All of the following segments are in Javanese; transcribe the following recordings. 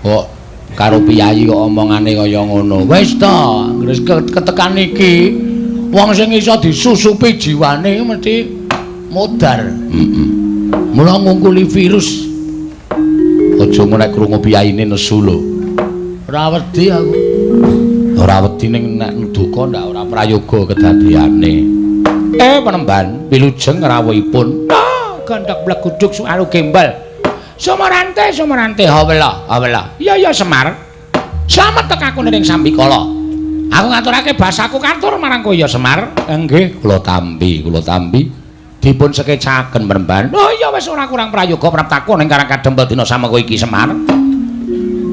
Kok karo piyayi kok omongane kaya ngono. Wis to, wis ketekan iki wong sing iso disusupi jiwane mesti modar. Heeh. Mula ngungkuli virus. Aja nek krungu piyayine nesu lho. Ora wedi aku. Ora wedi ning nek duka ndak ora prayoga kedadeane. Penemban wilujeng rawuhipun. Ah, gandhak bleguduk suaru gembal. Sumarante, sumarante, hawela, hawela. Iya iya Semar. Slamet tek aku ning sambikala. Aku ngaturake basaku katur marang kowe ya Semar. Nggih, kula tampi, kula tampi. Dipun sekecaken penemban. Oh iya wis ora kurang prayoga praptaku ning Karang Kadempel dina samengko iki Semar.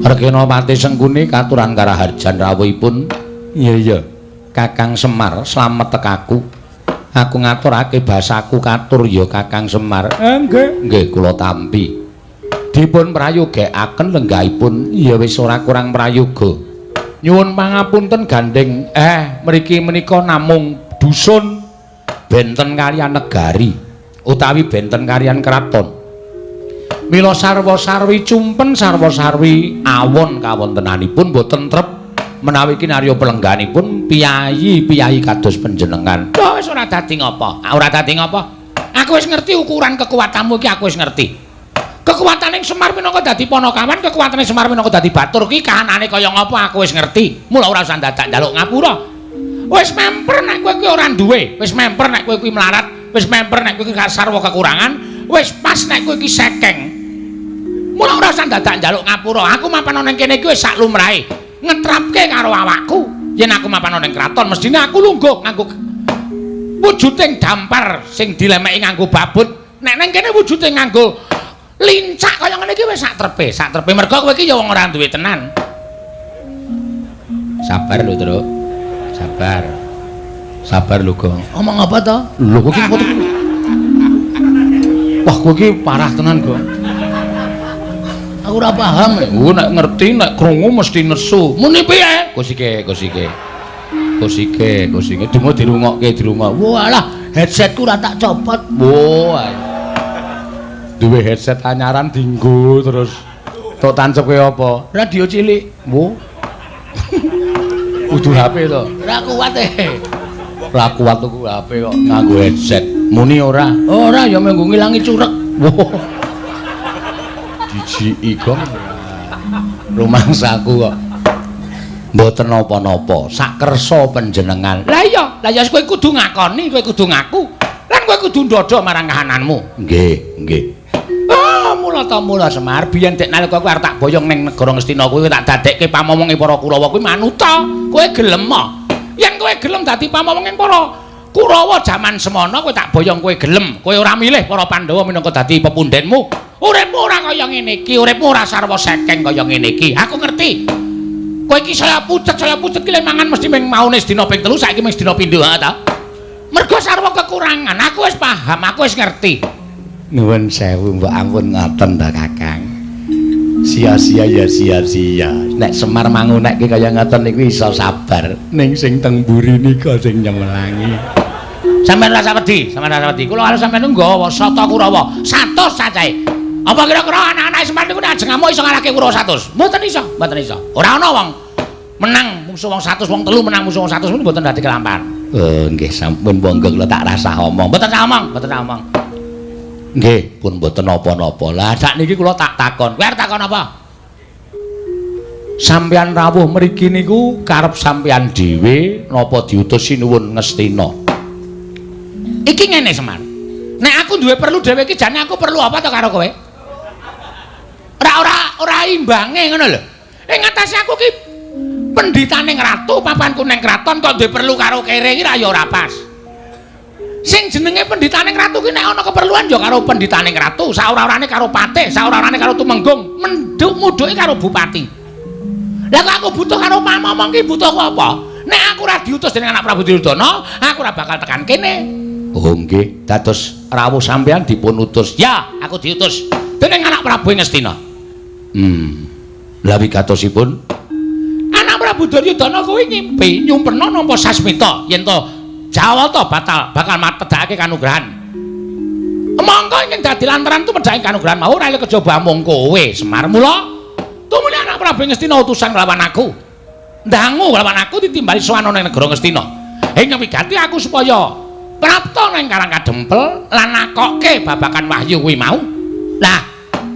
Rekenapati Sengkuni katuran karaharjan rawuhipun. Iya iya. Kakang Semar, slamet tek aku. Aku ngaturake basaku katur ya Kakang Semar. Nggih, nggih kula tampi. Dipun prayogekaken lenggahipun. Ya wis ora kurang prayoga. Nyuwun pangapunten gandeng. Mriki menika namung dusun benten kaliyan negari utawi benten kaliyan kraton. Mila sarwa-sarwi cumpen sarwa-sarwi awon kawontenanipun boten trep menawi kinarya pelengganipun piyayi-piyayi kados panjenengan. Lho wis ora dadi ngapa? Ora dadi ngapa? Aku wis ngerti ukuran kekuatanmu iki, aku wis ngerti. Kekuatane Semar minangka dadi panakawan, kekuatane Semar minangka dadi batur ki kahanane kaya ngapa aku wis ngerti. Mula ora usah dadak njaluk ngapura. Wis memper nek kowe kuwi ora duwe, wis memper nek kowe kuwi melarat, wis memper nek kowe kuwi sarwa kekurangan, wis pas nek kowe iki sekeng. Mula ora usah dadak njaluk ngapura. Aku mapan ning kene iki wis sak lumrahe. Ngetrapke karo awakku. Yen aku mapan ning kraton mestine aku lungguh nganggo wujuding dampar sing dilemeki nganggo babut. Nek ning kene wujude nganggo lincak kaya ngene iki wis sak trepe, sak trepe mergo kowe iki ya wong ora duwe tenan. Sabar lho, Truk. Sabar. Sabar lho, Gong. Omong apa to? Lho kowe iki wah, kowe iki parah tenan, Gong. Aku ora paham. Oh, nek ngerti nek krungu mesti nesu. Muni piye? Kusike, kusike. Kusike, kusike. Dungo dirungokke, dirungok. Walah, headsetku ora tak copot. Wah. Duwe headset anyaran dinggo terus. Tok tancepke apa? Radio cilik. Wo. Kudu HP to. Ora kuat e. Ora kuat tuku HP kok nganggo headset. Muni ora? Ora ya menggo ngilangi curek. Wo. Jijiki Gong. Rumangsaku kok mboten napa-napa. Sakersa panjenengan. Lah iya, lah ya kowe kudu ngakoni, kowe kudu ngaku. Lan kowe kudu ndodho marang kahananmu. Nggih, nggih. Ah, mula ta mula Semar, biyen dek nalika kowe arep tak boyong ning negara Ngastina kuwi tak dadekke pamomonge para Kurawa kuwi manuta. Kowe gelem ah? Yen kowe gelem dadi pamomonge para Kurawa jaman semono kowe tak boyong kowe gelem. Kowe ora milih para Pandhawa minangka dadi pepundenmu. Uripmu ora kaya ngene iki, uripmu ora sarwa sekeng kaya ngene iki. Aku ngerti. Kowe iki saya pucet ki le mangan mesti ming maune sedina ping 3, saiki ming sedina pindho ha ta. Mergo sarwa kekurangan, aku wis paham, aku wis ngerti. Nuwun sewu mbok ampun ngoten ta Kakang. Sia-sia ya sia-sia. Nek Semar mangunekke kaya ngoten niku iso sabar. Ning sing teng mburi nika sing nyemelangi. Sampeyan ora wedi, sampeyan ora wedi. Kula karo sampeyan nggawa sata Kurawa 100 cacahe. Apa kira-kira anak-anak Semar niku nek ajeng ngamuk iso ngalahke Kurawa 100? Mboten iso, mboten iso. Ora ana wong menang musuh wong 100, wong telu menang musuh wong 100 niku mboten dadi kelampan. Nggih sampun monggo kula tak rasah omong. Mboten sah omong, mboten sah omong. Nggih, pun mboten napa-napa. Lah sakniki kula tak takon. Kowe arep takon apa? Sampeyan rawuh mriki niku karep sampeyan dhewe napa diutus Sinuwun Ngastina? Iki ngene Semar. Nek aku duwe perlu dhewe iki jane aku perlu apa to karo kowe? Ora imbange ngono lho. Ing atase aku ki pendhitane ratu, papanku ning kraton kok duwe perlu karo kere iki ra ya ora pas. Sing jenenge pendhitane ratu ki nek ana keperluan ya karo pendhitane ratu, saora-orane karo patih, saora-orane karo tumenggung, menduk-mudhuke karo bupati. Lah kok aku butuh karo pamomong ki butuh apa? Nek aku ora diutus dening anak Prabu Duryudana, aku ora bakal tekan kene. Oh nggih, dados rawuh sampeyan dipun utus. Ya, aku diutus dening anak Prabu Ngastina. Lah wigatosipun anak Prabu Duryudana kuwi ngimpi nyumpena nampa sasmita yen to Jawata batal bakal matedhake kanugrahan. Mongko ingkang dadi lantaran tumedhake kanugrahan mau ora kejaba amung kowe Semar. Mula tumuli anak Prabu Ngastina utusan nglawan aku. Ndangu nglawan aku ditimbali sowan ana ing negara Ngastina. Ing wigati aku supaya prapta nang Karang Kadempel lan nakokke babakan wahyu kuwi mau. Lah,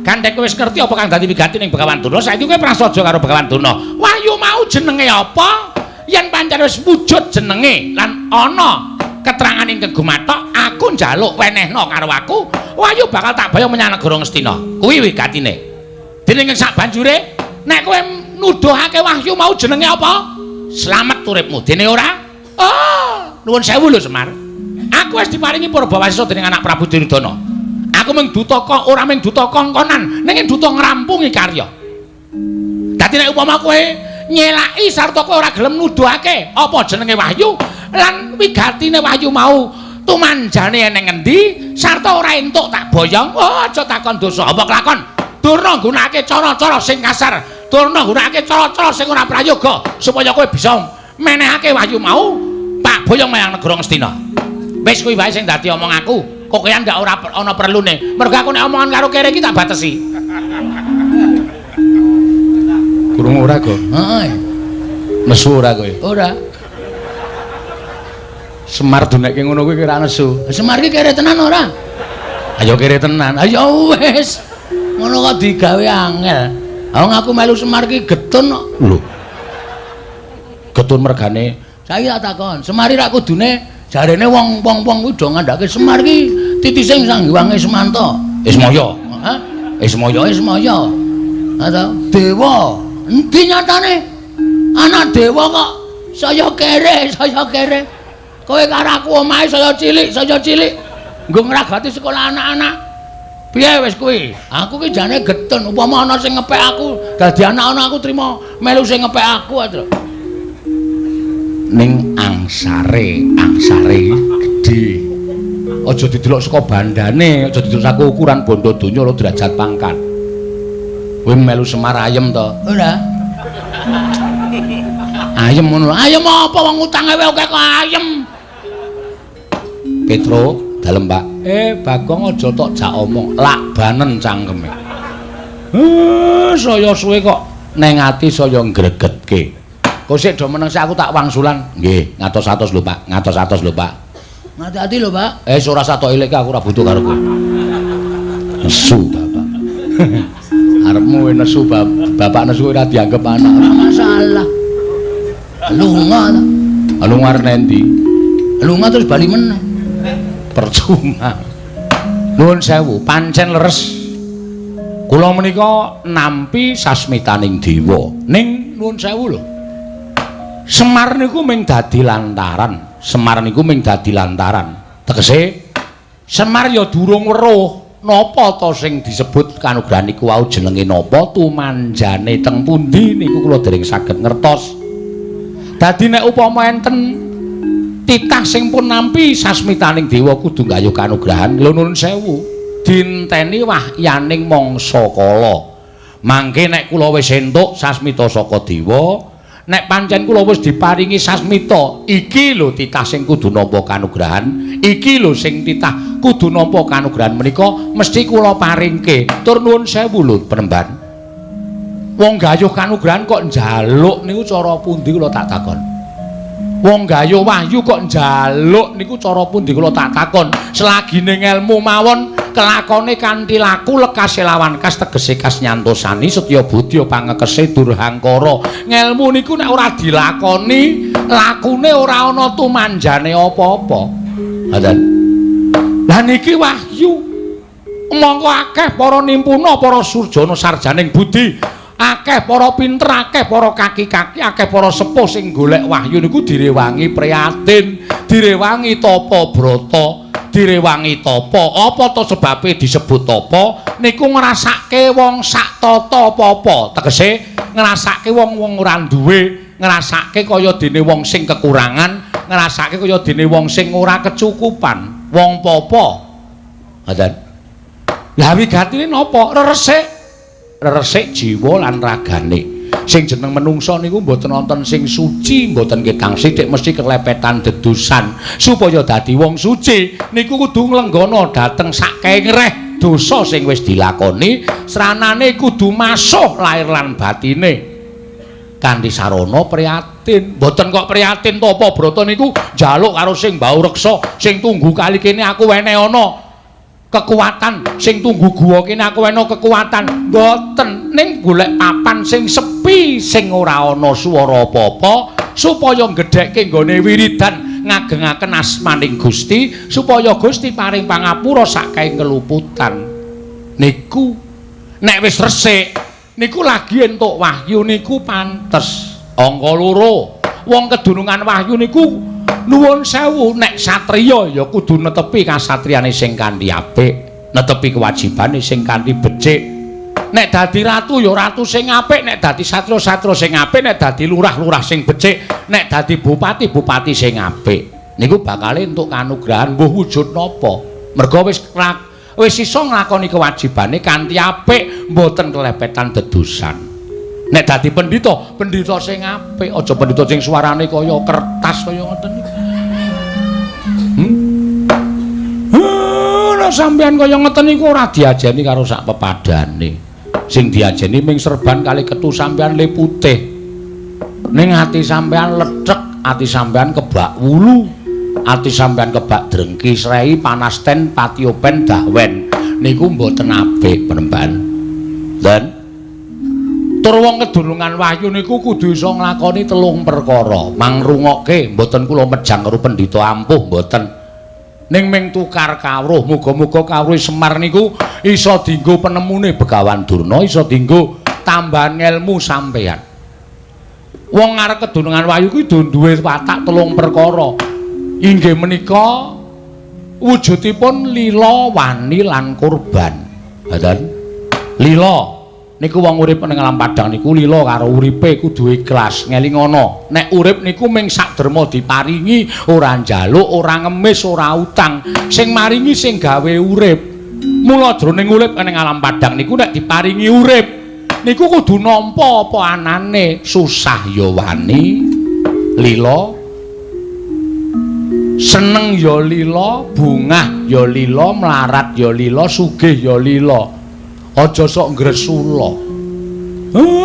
gandhek kowe wis ngerti apa kang dadi wigati ning Begawan Durna, saiki kowe prasaja karo Begawan Durna. Wahyu mau jenenge apa? Yen pancen wis wujud jenenge lan ana keterangan ingkang gumathok, aku njaluk wenehna karo aku, wahyu bakal tak boyong menyang negara Ngastina. Kuwi wigatine. Dening sak banjure, nek kowe nuduhake wahyu mau jenenge apa? Slamet uripmu. Dene ora? Oh, nuwun sewu lho Semar. Aku wis diparingi purbawasisa dening anak Prabu Duryudana. Aku mung duta kok ora mung duta kongkonan, ning duta ngrampungi karya. Dadi nek upama kowe nyelaki sarta kowe ora gelem nuduhake apa jenenge wahyu lan wigatine wahyu mau tumanjane eneng endi sarta ora entuk tak boyong, oh aja takon dosa apa kelakon. Durna nggunakake cara-cara sing kasar, durna nggunakake cara-cara sing ora prayoga supaya kowe bisa menehake wahyu mau tak boyong menyang negara Ngastina. Wis kuwi wae sing dadi omong aku. Kok kowe ndak ora ana perlune. Mergo aku nek omongan karo kere iki tak batesi. Krungu ora, Go? Heeh. Nesu ora kowe? Ora. Semar dunekke ngono kuwi ora nesu. Semar iki kere tenan ora? Ayo kere tenan. Ayo wis. Ngono kok digawe angel. Wong aku melu Semar iki getun kok. Lho. Getun mergane. Saiki tak takon, Semar iki rak kudune jarene wong-wong kuwi do ngandhake Semar iki titise Sang Hyang Ismanta. Ismaya. Hah? Ismaya, Ismaya. Ha ta? Dewa. Endi nyatane? Anak dewa kok saya kere, saya kere. Kowe karo aku omahe saya cilik, saya cilik. Nggo ngragati sekolah anak-anak. Piye wis kuwi? Aku ki jane getun, upama ana sing ngepek aku, dadi anak-anak aku trima melu sing ngepek aku aja. Ning angsare, angsare gedhe. Aja didelok saka bandane, aja didelok saka ukuran bondo donya lho derajat pangkat. Kowe melu Semar ayem to? Ora. Ayem ngono. Ayem apa wong utange wae akeh kok ayem. Petro, dalem Pak. Bagong aja tok jak omong, lakbanen cangkeme. Saya suwe kok neng ati saya ngregetke. Kok sik do meneng sik aku tak wangsulan. Nggih, ngatos-atos lho Pak, ngatos-atos lho Pak. Ngati-ati lho Pak. Ora usah tok ilike aku ora butuh karo kowe. Nesu bapak. Arepmu nesu bapak nesu ora dianggep anak. Ora masalah. Lunga ta. Lunga arep endi? Lunga terus bali meneh. Percuma. Nuwun sewu, pancen leres. Kula menika nampi sasmitaning dewa. Ning nuwun sewu lho. Semar niku mung dadi lantaran. Semar niku mung dadi lantaran. Tegese Semar ya durung weruh napa ta sing disebut kanugrahan niku wau jenenge napa, tumanjane teng pundi niku kula dereng saged ngertos. Dadi nek upama enten titah sing pun nampi sasmitaning dewa kudu nggayuh kanugrahan, lho nuwun sewu, dinteni wahyaning mangsa kala. Mangke nek kula wis entuk sasmita saka dewa, nek pancen kula wis diparingi sasmita, iki lho titah sing kudu nampa kanugrahan, iki lho sing titah kudu nampa kanugrahan menika mesti kula paringke. Tur nuwun sewu lho penemban. Wong gayuh kanugrahan kok njaluk niku cara pundi kula tak takon. Wong gayuh wahyu kok njaluk niku cara pundi kula tak takon. Selagine ngelmu mawon kelakone kanthi laku lekase lawan kas tegese kas nyantosani setya budya pangekese durhangkara. Ngelmu niku nek ora dilakoni, lakune ora ana tumanjane apa-apa. Ngoten. Lah niki wahyu. Mongko akeh para nimpuna, para surjana sarjaning budi, akeh para pinter, akeh para kaki-kaki, akeh para sepuh sing golek wahyu niku direwangi prihatin, direwangi tapa brata, direwangi tapa. Apa to sebabe disebut tapa? Niku ngrasake wong sak tata apa-apa. Tegese ngrasake wong-wong ora duwe, ngrasake kaya dene wong sing kekurangan, ngrasake kaya dene wong sing ora kecukupan, wong popo. Ngoten. Lah wigatine napa? Reresik. Reresik jiwa lan ragane. Sing jeneng menungsa niku mboten wonten sing suci, mboten ketang sithik mesti kelepetan dedusan. Supaya dadi wong suci niku kudu nglenggana dhateng sak kengreh. dosa sing wis dilakoni, sranane kudu masuh lahir lan batine. Kanthi sarana prihatin. Mboten kok prihatin tapa brata niku njaluk karo sing mbau reksa, sing tunggu kali kene aku wene ana kekuatan, sing tunggu guwa kene aku wene kekuatan. Mboten, ning golek papan sing sepi, sing ora ana swara apa-apa, supaya gedhekke nggone wiridan ngagengaken asmaning Gusti, supaya Gusti paring pangapura sakae keluputan. Niku nek wis resik niku lagi entuk wahyu niku pantes. Angka loro, wong kedunungan wahyu niku nuwun sewu, nek satriya ya kudu netepi kasatriyane sing kanthi apik, netepi kewajibane sing kanthi becik. Nek dadi ratu ya ratu sing apik, nek dadi satria-satria sing apik, nek dadi lurah-lurah sing becik, nek dadi bupati-bupati sing apik. Niku bakale entuk kanugrahan mbuh wujud napa. Merga wis iso nglakoni kewajibane kanthi apik, mboten kelepetan dedusan. Nek dadi pendhita, pendhita sing apik, aja pendhita sing suarane kaya kertas kaya ngoten niku. Nek sampeyan kaya ngoten niku ora diajeni karo sak pepadane. Sing diajeni ming serban kali ketu sampeyan le putih. Ning ati sampeyan lethek, ati sampeyan kebak wulu, ati sampeyan kebak drengki srei panasten patiopen dahwen. Niku mboten apik penemban. Dan tur wong kedunungan wahyu niku kudu iso nglakoni telung perkara. Mangrungokke mboten kula mejang karo pendhita ampuh mboten. Ning ming tukar kawruh, muga-muga kawruh Semar niku iso dienggo penemune Begawan Durna, iso dienggo tambahan ngelmu sampeyan. Wong arep kedunungan wahyu kuwi duwe watak telung perkara. Inggih menika wujudipun lila, wani lan kurban. Ngoten. Lila niku wong urip ning alam padhang niku lila karo uripe kudu ikhlas, ngelingono. Nek urip niku ming sak derma diparingi, ora njaluk, ora ngemis, ora utang. Sing maringi sing gawe urip. Mula jroning urip ning alam padhang niku nek diparingi urip niku kudu nampa apa anane, susah ya wani, lila, seneng ya lila, bungah ya lila, mlarat ya lila, sugih ya lila. Aja sok ngresula.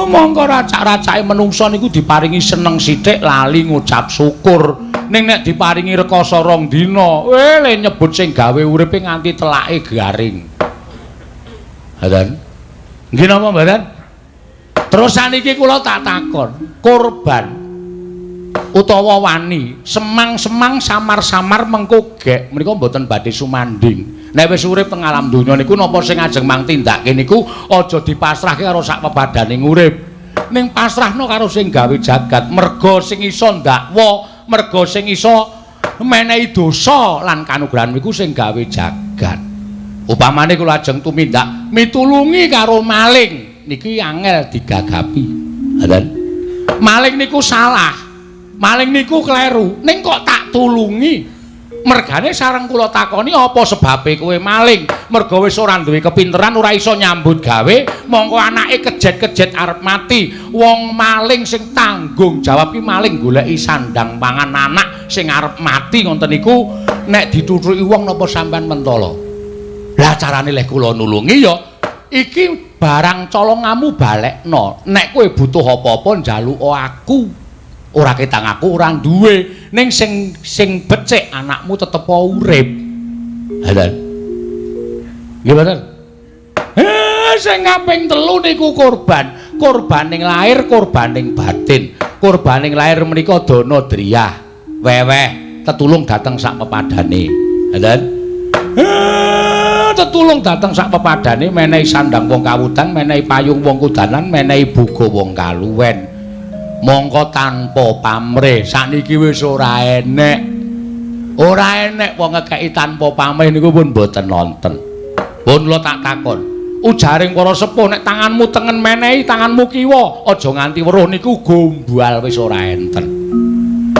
Mongko racak-racake menungsa niku diparingi seneng sithik lali ngucap syukur. Ning nek diparingi rekoso rong dina, le nyebut sing gawe uripe nganti telake garing. Ngoten. Nggih napa mboten? Terus saniki kula tak takon, korban utawa wani, semang-semang samar-samar mengko gek menika mboten badhe sumanding. Nek wis urip teng alam donya niku napa sing ajeng mang tindake niku aja dipasrahke karo sak pepadane urip. Ning pasrahno karo sing gawe jagat, merga sing iso ndakwa, merga sing iso menehi dosa lan kanugrahan niku sing gawe jagat. Upamane kula ajeng tumindak mitulungi karo maling niki angel digagapi. Ngoten. Maling niku salah. Maling niku kleru, ning kok tak tulungi. Mergane sareng kula takoni apa sebabe kowe maling? Merga wis ora duwe kepinteran, ora iso nyambut gawe, mongko anake kejet-kejet arep mati. Wong maling sing tanggung jawab ki maling goleki sandang pangan anak sing arep mati ngoten niku nek dituthuki wong napa sampean mentala? Lah carane leh kula nulungi ya iki barang colongamu balekno. Nek kowe butuh apa-apa njaluka aku. Ora ketang aku ora duwe, ning sing sing becik anakmu tetep urip. Ngoten. Nggih mboten? Sing kaping telu niku korban. Korbaning lahir, korbaning batin. Korbaning lahir menika dana driyah, weweh, tetulung dateng sak pepadane. Ngoten. Tetulung dateng sak pepadane, menehi sandang wong kawudan, menehi payung wong kudanan, menehi buga wong kaluwen. Mongko tanpa pamrih sakniki wis ora enek. Ora enek wong ngekeki tanpa pamrih niku pun mboten nonton. Pun kula tak takon, ujaring para sepuh nek tanganmu tengen menehi tanganmu kiwa, aja nganti weruh niku gombal wis ora enten.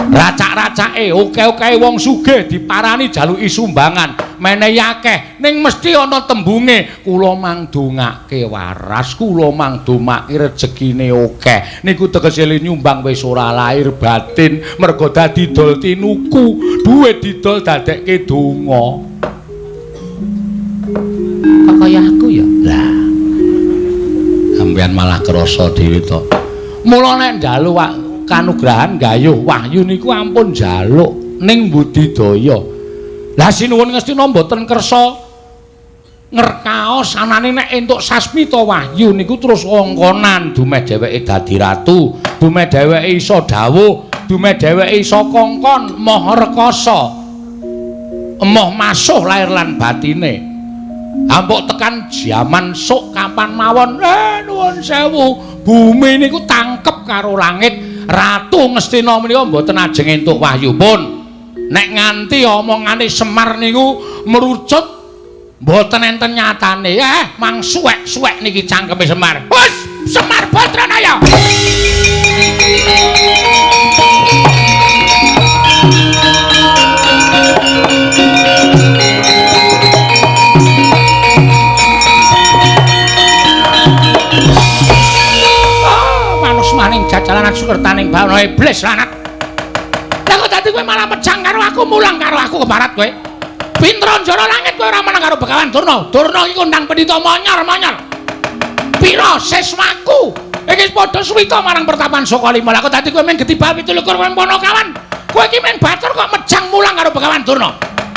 Racak-racake oke-oke wong sugih diparani jaluki sumbangan, menehi akeh, ning mesti ana tembunge kula mangdongake waras, kula mangdomake rejekine akeh. Niku tegese nyumbang wis ora lahir batin, merga dadi dol tinuku, duwe didol dadekke donga. Kok kaya aku ya? Lah. Sampeyan malah krasa dhewe to. Mula nek njaluk kanugrahan gayuh wahyu niku ampun njaluk ning budidaya. Lah sinuwun Ngastina mboten kersa ngerkaos anane nek entuk sasmita wahyu niku terus ongkonan dumeh dheweke dadi ratu, dumeh dheweke iso dawuh, dumeh dheweke iso kongkon moh rekasa, emoh masuh lahir lan batine. Ampuk tekan jaman sok kapan mawon, nuwun sewu, bumi niku tangkep karo langit. Ratu Ngastina menika mboten ajeng entuk wahyu pun. Nek nganti omongane Semar niku merucut mboten enten nyatane. Mang suwek-suwek niki cangkeme Semar. Wes, Semar Badranaya. Manus maning jajalan sukertaning bawana iblis lanat. Lah kok dadi kowe malah mejang karo aku, mulang karo aku kebarat kowe. Pinter njara langit kowe ora menang karo Begawan Durna. Durna iki kondang pendhita monyor-monyor. Pira siswaku iki padha suwita marang pertapan Sukalima. Lah kok dadi kowe mung getibah 27 Panakawan. Kowe iki mung batur kok mejang mulang karo Begawan Durna.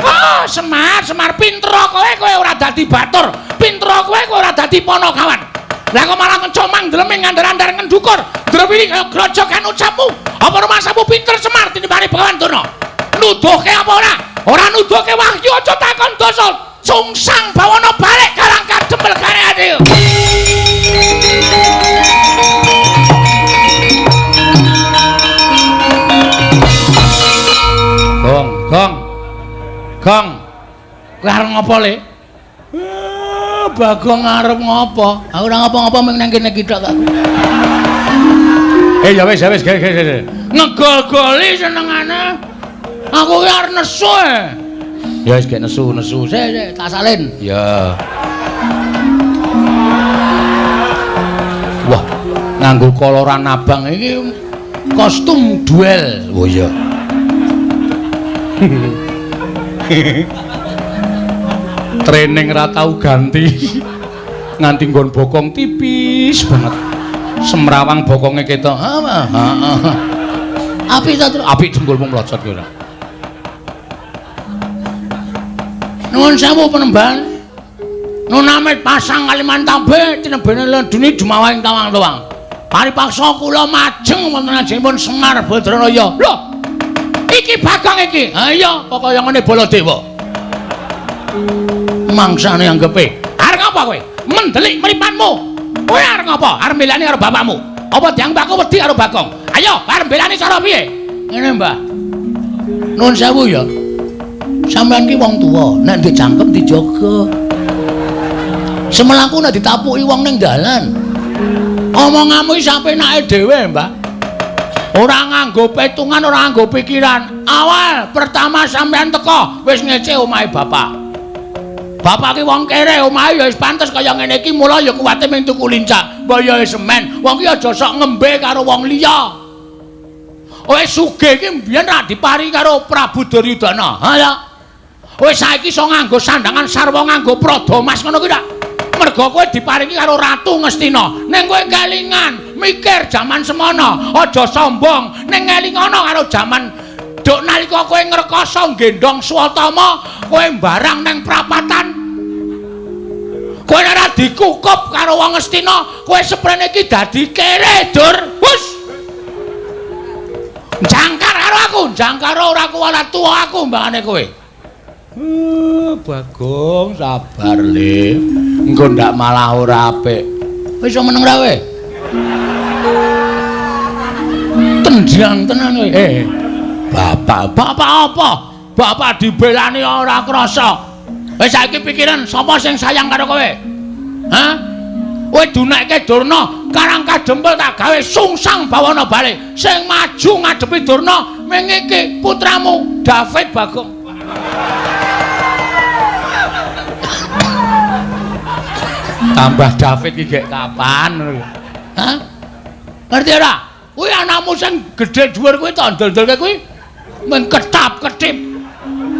Oh, Semar, Semar pinter kowe, kowe ora dadi batur. Pinter kowe, kowe ora dadi Panakawan. Lah kok malah ngecomang ndleming ngandar-andar ngendukur. Drewili kaya grojogan ucapmu. Apa rumasamu pinter Semar tinimbane Begawan Durna? Nuduhke apa ora? Ora nuduhke wahyu aja takon dosa. Sungsang bawana balik karang kadempel gare ati. Gong, gong. Gong. Kowe arep ngopo, Le? Bagong arep ngopo? Aku ora ngopo-ngopo mung nang kene iki tok aku. Ya wis, ya wis, ge. Ngegol-goli senengane. Aku ki arep nesu. Ya wis gek nesu-nesu. Sik, sik, tak salin. Ya. Wah, nganggo koloran abang iki kostum duel. Oh iya. Training ra tau ganti. Nganti nggon bokong tipis banget. Semrawang bokonge ketok. Heeh. Apik ta, Tru? Apik dengkulmu mlocot ki ora. Nuwun sewu penemban. Nunamit pasang Kalimantabe tinebene ledune dumawahing tawang-tawang. Paripaksa kula majeng wonten ajengipun Semar Badranaya. Lho. Iki Bagong iki. Ha iya, kaya ngene Baladewa. Mangsane anggepe. Arep ngapa kowe? Mendelik mripatmu. Kowe arep ngapa? Arep mbelani karo bapakmu. Apa dianggep aku wedi karo Bagong? Ayo, arep mbelani cara piye? Ngene, Mbah. Nuwun sewu ya. Sampeyan ki wong tuwa, nek duwe cangkem dijaga. Semelaku nek ditapuki wong ning dalan. Omonganmu iki sapenake dhewe, Mbah. Ora nganggo petungan, ora nganggo pikiran. Awal pertama sampeyan teko wis ngece omahe bapak. Bapak ki wong kere, omahe ya wis pantes kaya ngene iki, mula ya kuwate mung tuku lincak. Mbok ya semen, wong ki aja sok ngembe karo wong liya. Wis sugih iki mbiyen ra diparingi karo Prabu Duryudana. Ha ya. Wis saiki iso nganggo sandangan sarwa nganggo prada mas ngono kuwi ta. Mergo kowe diparingi karo Ratu Ngastina. Ning kowe kelingan mikir jaman semono, aja sombong. Ning ngelingono karo jaman duk nalika kowe ngrekasa nggendhong Swatama, kowe mbarang nang prapatan. Kowe ora dikukup karo wong Ngastina, kowe seprene iki dadi kere, Dur. Hus. Jangkar karo aku, jangkar ora kuwala tuwa aku mbangane kowe. Bagong sabar, Le. Engko ndak malah ora apik. Wis iso meneng ra kowe? Tendang tenan kowe. Bapak, bapak apa? Bapak dibelani ora krasa. Wis saiki pikiran sapa sing sayang karo kowe? Hah? Kowe dunekke Durna, karang kadempel tak gawe sungsang bawana bali. Sing maju ngadepi Durna ming iki putramu David Bagong. Tambah David iki gek kapan? Hah? Ngerti ora? Kuwi anakmu sing gedhe dhuwur kuwi tak ndel-ndelke kuwi mung ketap-ketip.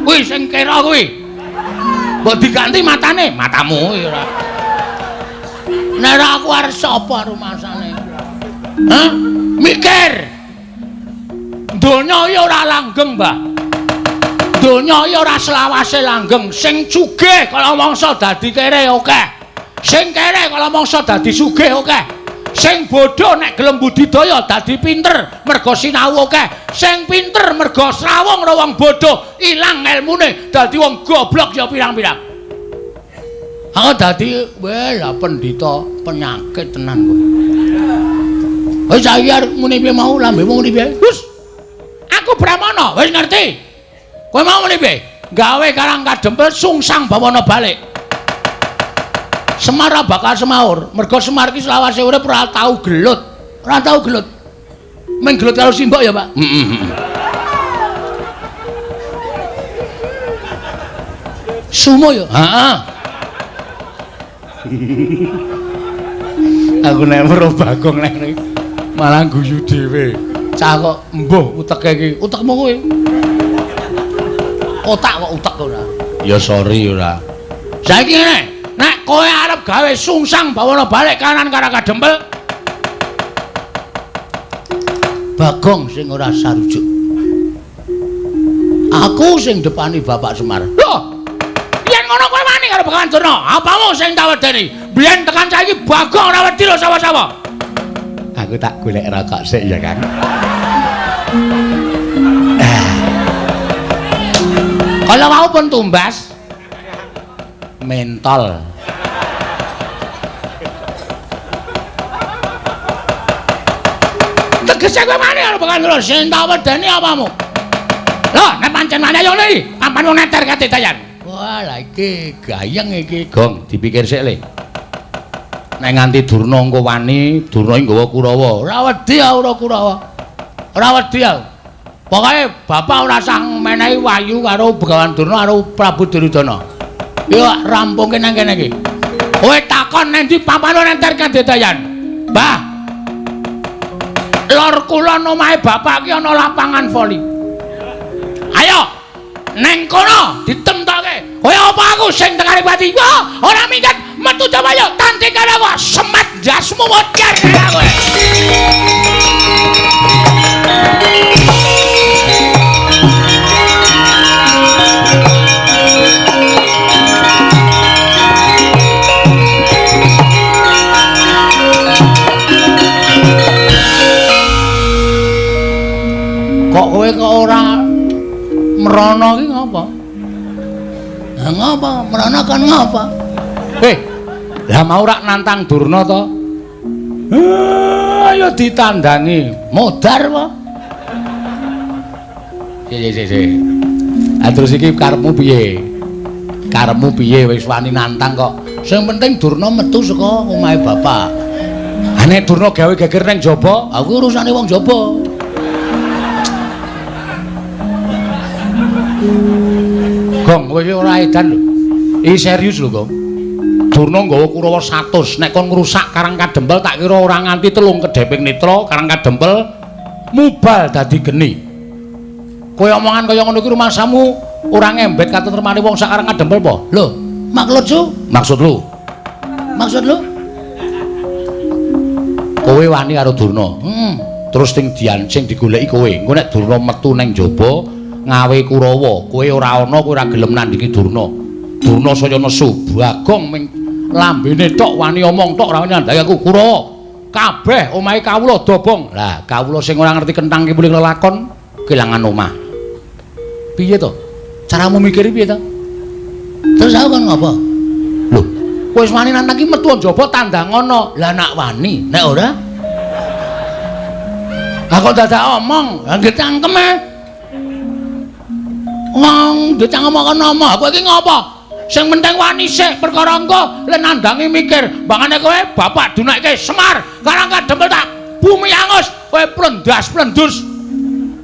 Kuwi sing kira kuwi. Mbok diganti matane, matamu ya ora. Nek ora aku arep sapa rumasane? Hah? Mikir. Donya iki ora langgeng, Mbah. Donya iki ora selawase langgeng. Sing sugih kala mangsa dadi kere akeh. Sing kere kala mangsa dadi sugih akeh. Sing bodho nek gelem budidaya dadi pinter mergo sinau akeh. Sing pinter mergo srawung karo wong bodho ilang elmune dadi wong goblok ya pirang-pirang. Aku dadi weh lah pendhita penyakit tenan kowe. Wis saiki arep muni piye mau lambemu muni piye? Hus. Aku Brahmana, wis ngerti. Kowe mau muni piye? Gawe Karang Kadempel sungsang bawana balik. Semar bakal semaur, mergo Semar ki selawase urip ora tau gelut. Ora tau gelut. Mung gelut karo simbok ya, Pak. Heeh. Sumo ya? Heeh. Aku nek weruh Bagong nek malah guyu dhewe. Cah kok mbuh uteke iki. Utekmu kowe. Otak kok utek ora. Ya sorry ora. Saiki ngene, nek kowe arep gawe sungsang bawana balik kanan Karang Kadempel, Bagong sing ora sarujuk. Aku sing depani Bapak Semar. Loh, yen ngono kowe wani karo Begawan Durna, apamu sing tak wedeni? Biyen tekan saiki Bagong ora wedi lho sapa-sapa. Aku tak golek rokok sik ya, Kang. Kalau mau pun tumbas mentol. Tegese kowe wani karo Begawan Durna, sing tak wedeni apamu? Loh, nek pancen wani ayo ngene iki, papan wong neter kate dayan. Wah, lah iki gayeng iki, Gong, dipikir sik le. Nek nganti Durna engko wani, Durna iki nggawa Kurawa. Ora wedi aku ora Kurawa. Ora wedi aku. Pokoke bapak ora usah menehi wahyu karo Begawan Durna karo Prabu Duryudana. Yo rampungke nang kene iki. Kowe takon nang ndi papane nenter kadedayan. Mbah. Lor kulon omahe bapak ki ana lapangan voli. Ayo neng kono ditemtoke. Kowe apa aku sing tekane pati? Wah, ora minggat metu dawa yo tanding karo aku semat jasmu modar kowe. Kok kowe kok ora merono iki ngapa? Lah ngapa? Merono kan ngapa? Lah mau rak nantang Durna to? Ayo ditandangi. Modar apa? Si. Ah terus iki karepmu piye? Karepmu piye wis wani nantang kok. Sing penting Durna metu saka omahe bapak. Ha nek Durna gawe geger ning jaba, aku urusane wong jaba. Gong, kowe iki ora edan lho. Iki serius lho, Gong. Durna nggawa Kurawa 100, nek kon ngrusak Karang Kadempel tak kira ora nganti 3 kedheping netra Karang Kadempel mubal dadi geni. Kowe omongan kaya ngono iki rumangsamu ora ngembet katentremane wong sak Karang Kadempel apa? Lho, maksud lu? Maksud lu? Maksud lu? Kowe wani karo Durna. Heeh. Terus sing diancing digoleki kowe. Engko nek Durna metu ning jaba ngawe Kurawa, kowe ora ana, kowe ora gelem nandingi Durna. Durna saya nesu, Bagong ming lambene tok wani omong tok ora wani nandhangi aku Kurawa. Kabeh omahe kawula dobong. Lah, kawula sing ora ngerti kenthang ki mulih lelakon kelangan omah. Piye to? Caramu mikir piye to? Terus aku kon ngopo? Lho, kowe wis wani nantang ki metu njaba tandang ana. Lah nak wani, nek ora? Lah kok dadak omong, lah nggih cangkem e. Wong ndecang omong kono omah, kowe iki ngopo? Sing penting wani sik perkara engko le nandangi mikir, mbangane kowe bapak dunekke Semar, Karang Kadempel tak bumi angus, kowe plendas-plendus.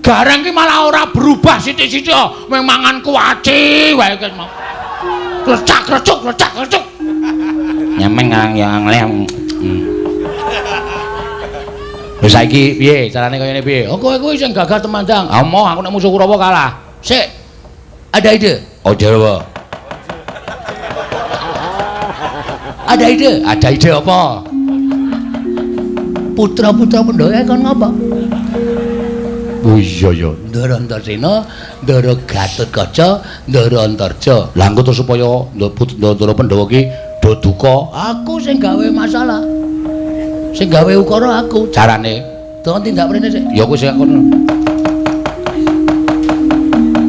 Gareng ki malah ora berubah sithik-sithik, mung mangan kuaci wae ki mau. Klecak-klecuk, klecak-klecuk. Nyemeng ngang yang lem. Wis saiki piye carane kaya ngene piye? Oh kowe kuwi sing gagah temandang. Ah moh aku nek musuh Kurawa kalah. Sik. Ada ide? Oh, ide apa? Ada ide? Ada ide apa? Putra-putra Pandhawa kon ngapa? Oh iya ya, Ndara Antasena, Ndara Gatotkaca, Ndara Antarja. Lah engko to supaya Ndara Pandhawa ki do duka, aku sing gawe masalah. Sing gawe ukara aku. Carane to tindak mrene sik. Ya kowe sing kono.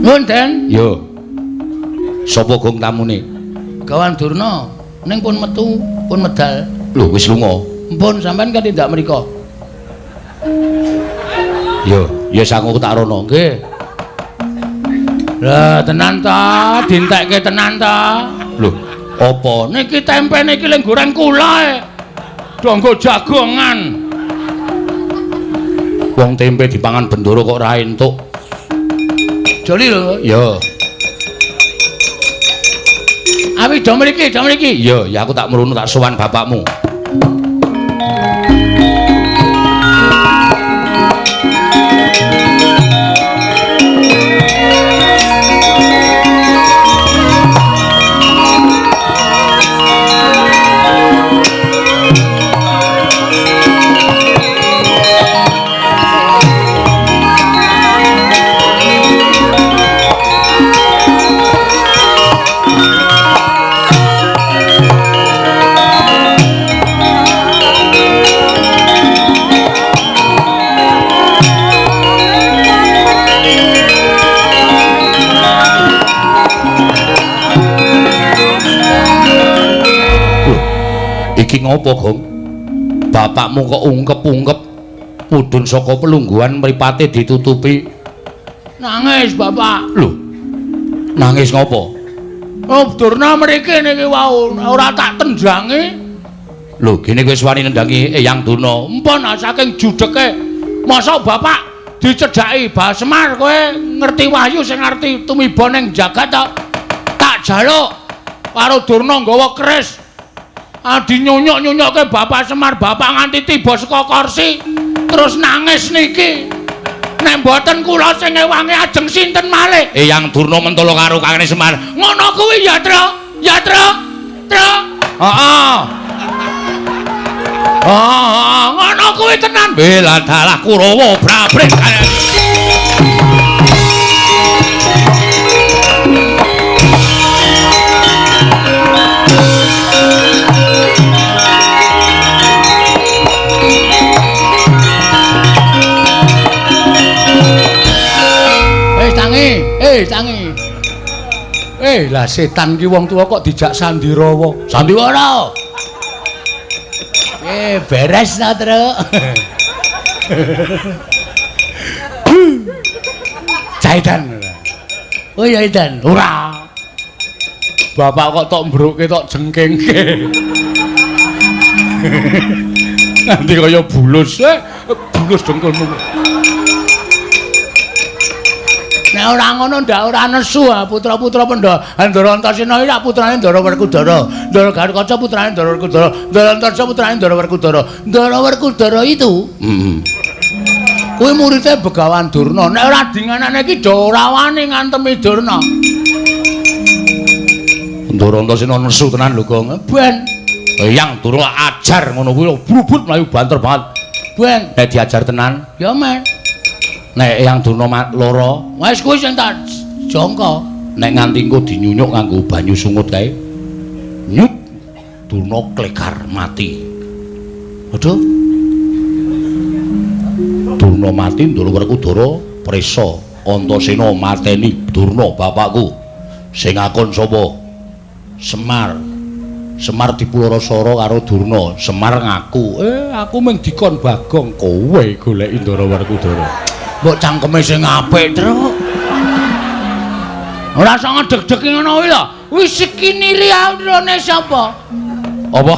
Nuwun, Den. Yo. Sapa gong tamune? Gawan Durna. Ning pun metu, pun medal. Lho wis lunga. Mpun sampean kan tindak mriko. Yo, ya sangu tak rono. Nggih. Lah tenan ta, dientekke tenan ta. Lho, apa? Niki tempe niki leng goreng kula e. Donggo jagongan. Wong tempe dipangan bendoro kok ora entuk. Joli lho. Yo. Awi do mriki, do mriki. Yo, ya aku tak mrono tak sowan bapakmu. Iki ngopo, Gong? Bapakmu kok ungkep-ungkep mudhun saka pelungguhan mripate ditutupi. Nangis, Bapak. Lho. Nangis ngopo? Oh, Durna mriki niki wau ora tak tendangi. Lho, gene kowe wis wani nendangi Eyang Durna. Empun saking judheke. Mosok Bapak dicedhaki Bah Semar kowe ngerti wahyu sing ngerti tumiba ning jagat to. Tak jaluk karo Durna nggawa keris. Adi nyunyuk-nyunyukke Bapak Semar, Bapak nganti tiba saka kursi terus nangis niki. Nek mboten kula sing ngewangi ajeng sinten malih? Eyang Durna mentolo karo Kakang Semar. Ngono kuwi ya, Tru. Ya, Tru. Tru. Heeh. Heeh, ngono kuwi tenan. Bela dalah Kurawa brabret. Tangi. Lah setan ki wong tuwa kok dijak sandirawa. Sandiwara. Beres ta, Truk. Caitan. Oh ya, Idan. Ora. Bapak kok tok mbruke tok jengkengke. Nanti kaya bulus, bulus dengkulmu. Nek ora ngono ndak ora nesu putra-putra Pandhawa. Ndara Antasena iki putrane Ndara Werkudara. Ndara Gatotkaca putrane Ndara Werkudara. Ndara Antarja putrane Ndara Werkudara. Ndara Werkudara itu kuwi muridé Begawan Durna. Nek ora dinganane iki do ora wani ngantemi Durna. Ndara Antasena nesu tenan lho, Gong. Ben Eyang Durna ajar ngono kuwi brubut mlayu banter banget. Ben nek diajar tenan ya men. Nek Eyang Durna lara, wis kuwi sing tak jangka. Nek nganti engko dinyunyuk nganggo banyu sungut kae. Nyut Durna klekar mati. Aduh. Durna mati, Ndara Werkudara prisa. Antasena mateni Durna bapakku. Sing akon sapa? Semar. Semar dipulara-sara karo Durna. Semar ngaku, aku mung dikon Bagong, kowe goleki Ndara Werkudara. Mbok cangkeme sing apik, Truk. Ora usah ngedeg-deg ngono kuwi lho. Wis skinarione sapa? Apa?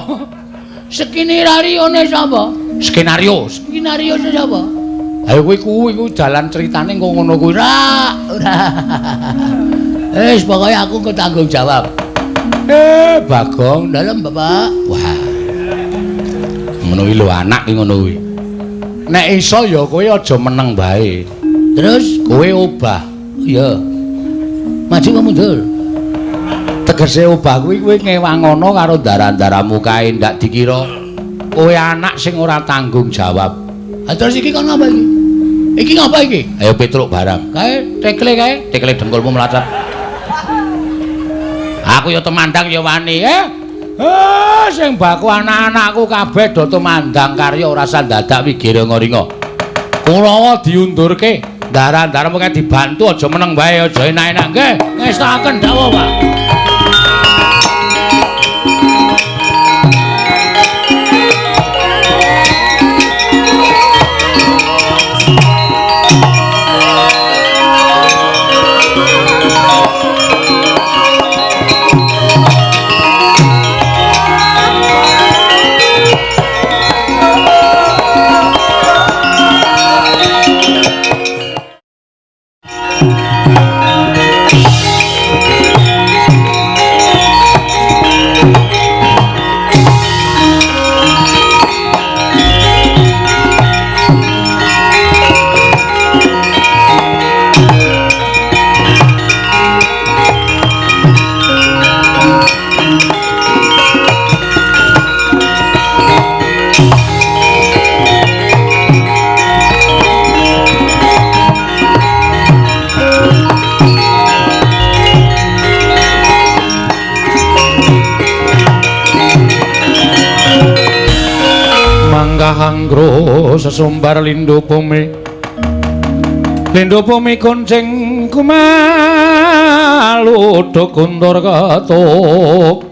Skinarione sapa? Skenario. Skenario sapa? Ayo kuwi kuwi dalan ceritane engko ngono kuwi. Ora, ora. Wis pokoke aku engko tanggung jawab. Bagong dalem, Bapak. Wah. Ngono kuwi lho anak ki ngono kuwi. Nek iso ya kowe aja meneng bae. Terus kowe obah. Iya. Maju apa mundur? Tegese obah kuwi kowe ngewangono karo darah-darahmu kae ndak dikira kowe anak sing ora tanggung jawab. Ha terus iki kon ngapa iki? Iki ngapa iki? Ayo Petruk barang. Kae tekle kae, tekle dengkulmu mlacet. Aku ya temandang ya wani, eh. Sing baku anak-anakku kabeh do tumandang karya ora sandadak wigira ngaringa. Kurawa diundurke, darah-darah mung dibantu aja meneng wae, aja enak-enak nggih. Ngestokaken dawuh, Pak. Hanggro sesumbar lindu bumi, lindu bumi kuncing kumalu kuntur ketuk.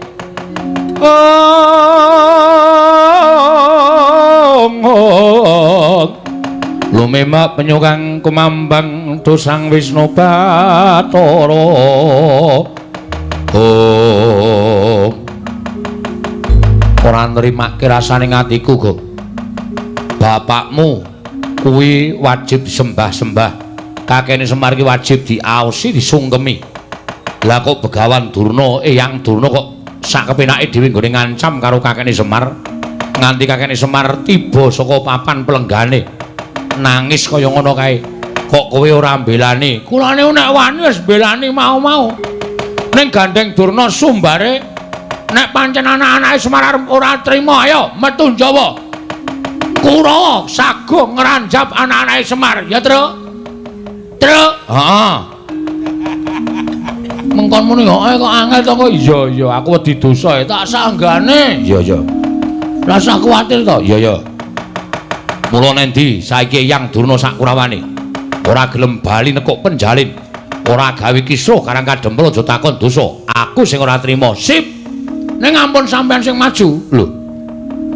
Ong lumemak penyukang kumambang dosang Wisnu Bathara. Om ora nrimake rasane atiku kok. Bapakmu kuwi wajib sembah-sembah. Kakene Semar ki wajib diaosi, disungkemi. Lah kok Begawan Durna, Eyang Durna kok sak kepenake dhewe nggone ngancam karo kakene Semar. Nganti kakene Semar tiba saka papan pelenggane. Nangis kaya ngono kae. Kok kowe ora mbelani? Kulane nek wani wis mbelani mau-mau. Ning gandeng Durna sumbare nek pancen anak-anake Semar arep ora trima, ayo metu Jawa. Kurawa sago ngranjap anak-anake Semar, ya, Truk? Truk. Heeh. Mengkon muni kok angel to kok. Iya, iya, aku wedi dosa ya, tak sanggane. Iya, iya. Rasa kuwatir to? Iya, iya. Mula nendi saiki Eyang Durna sak kurawane ora gelem bali nekuk penjalin, ora gawe kisruh karang kadempel aja takon dosa. Aku sing ora trima. Sip. Ning ampun sampean sing maju. Lho.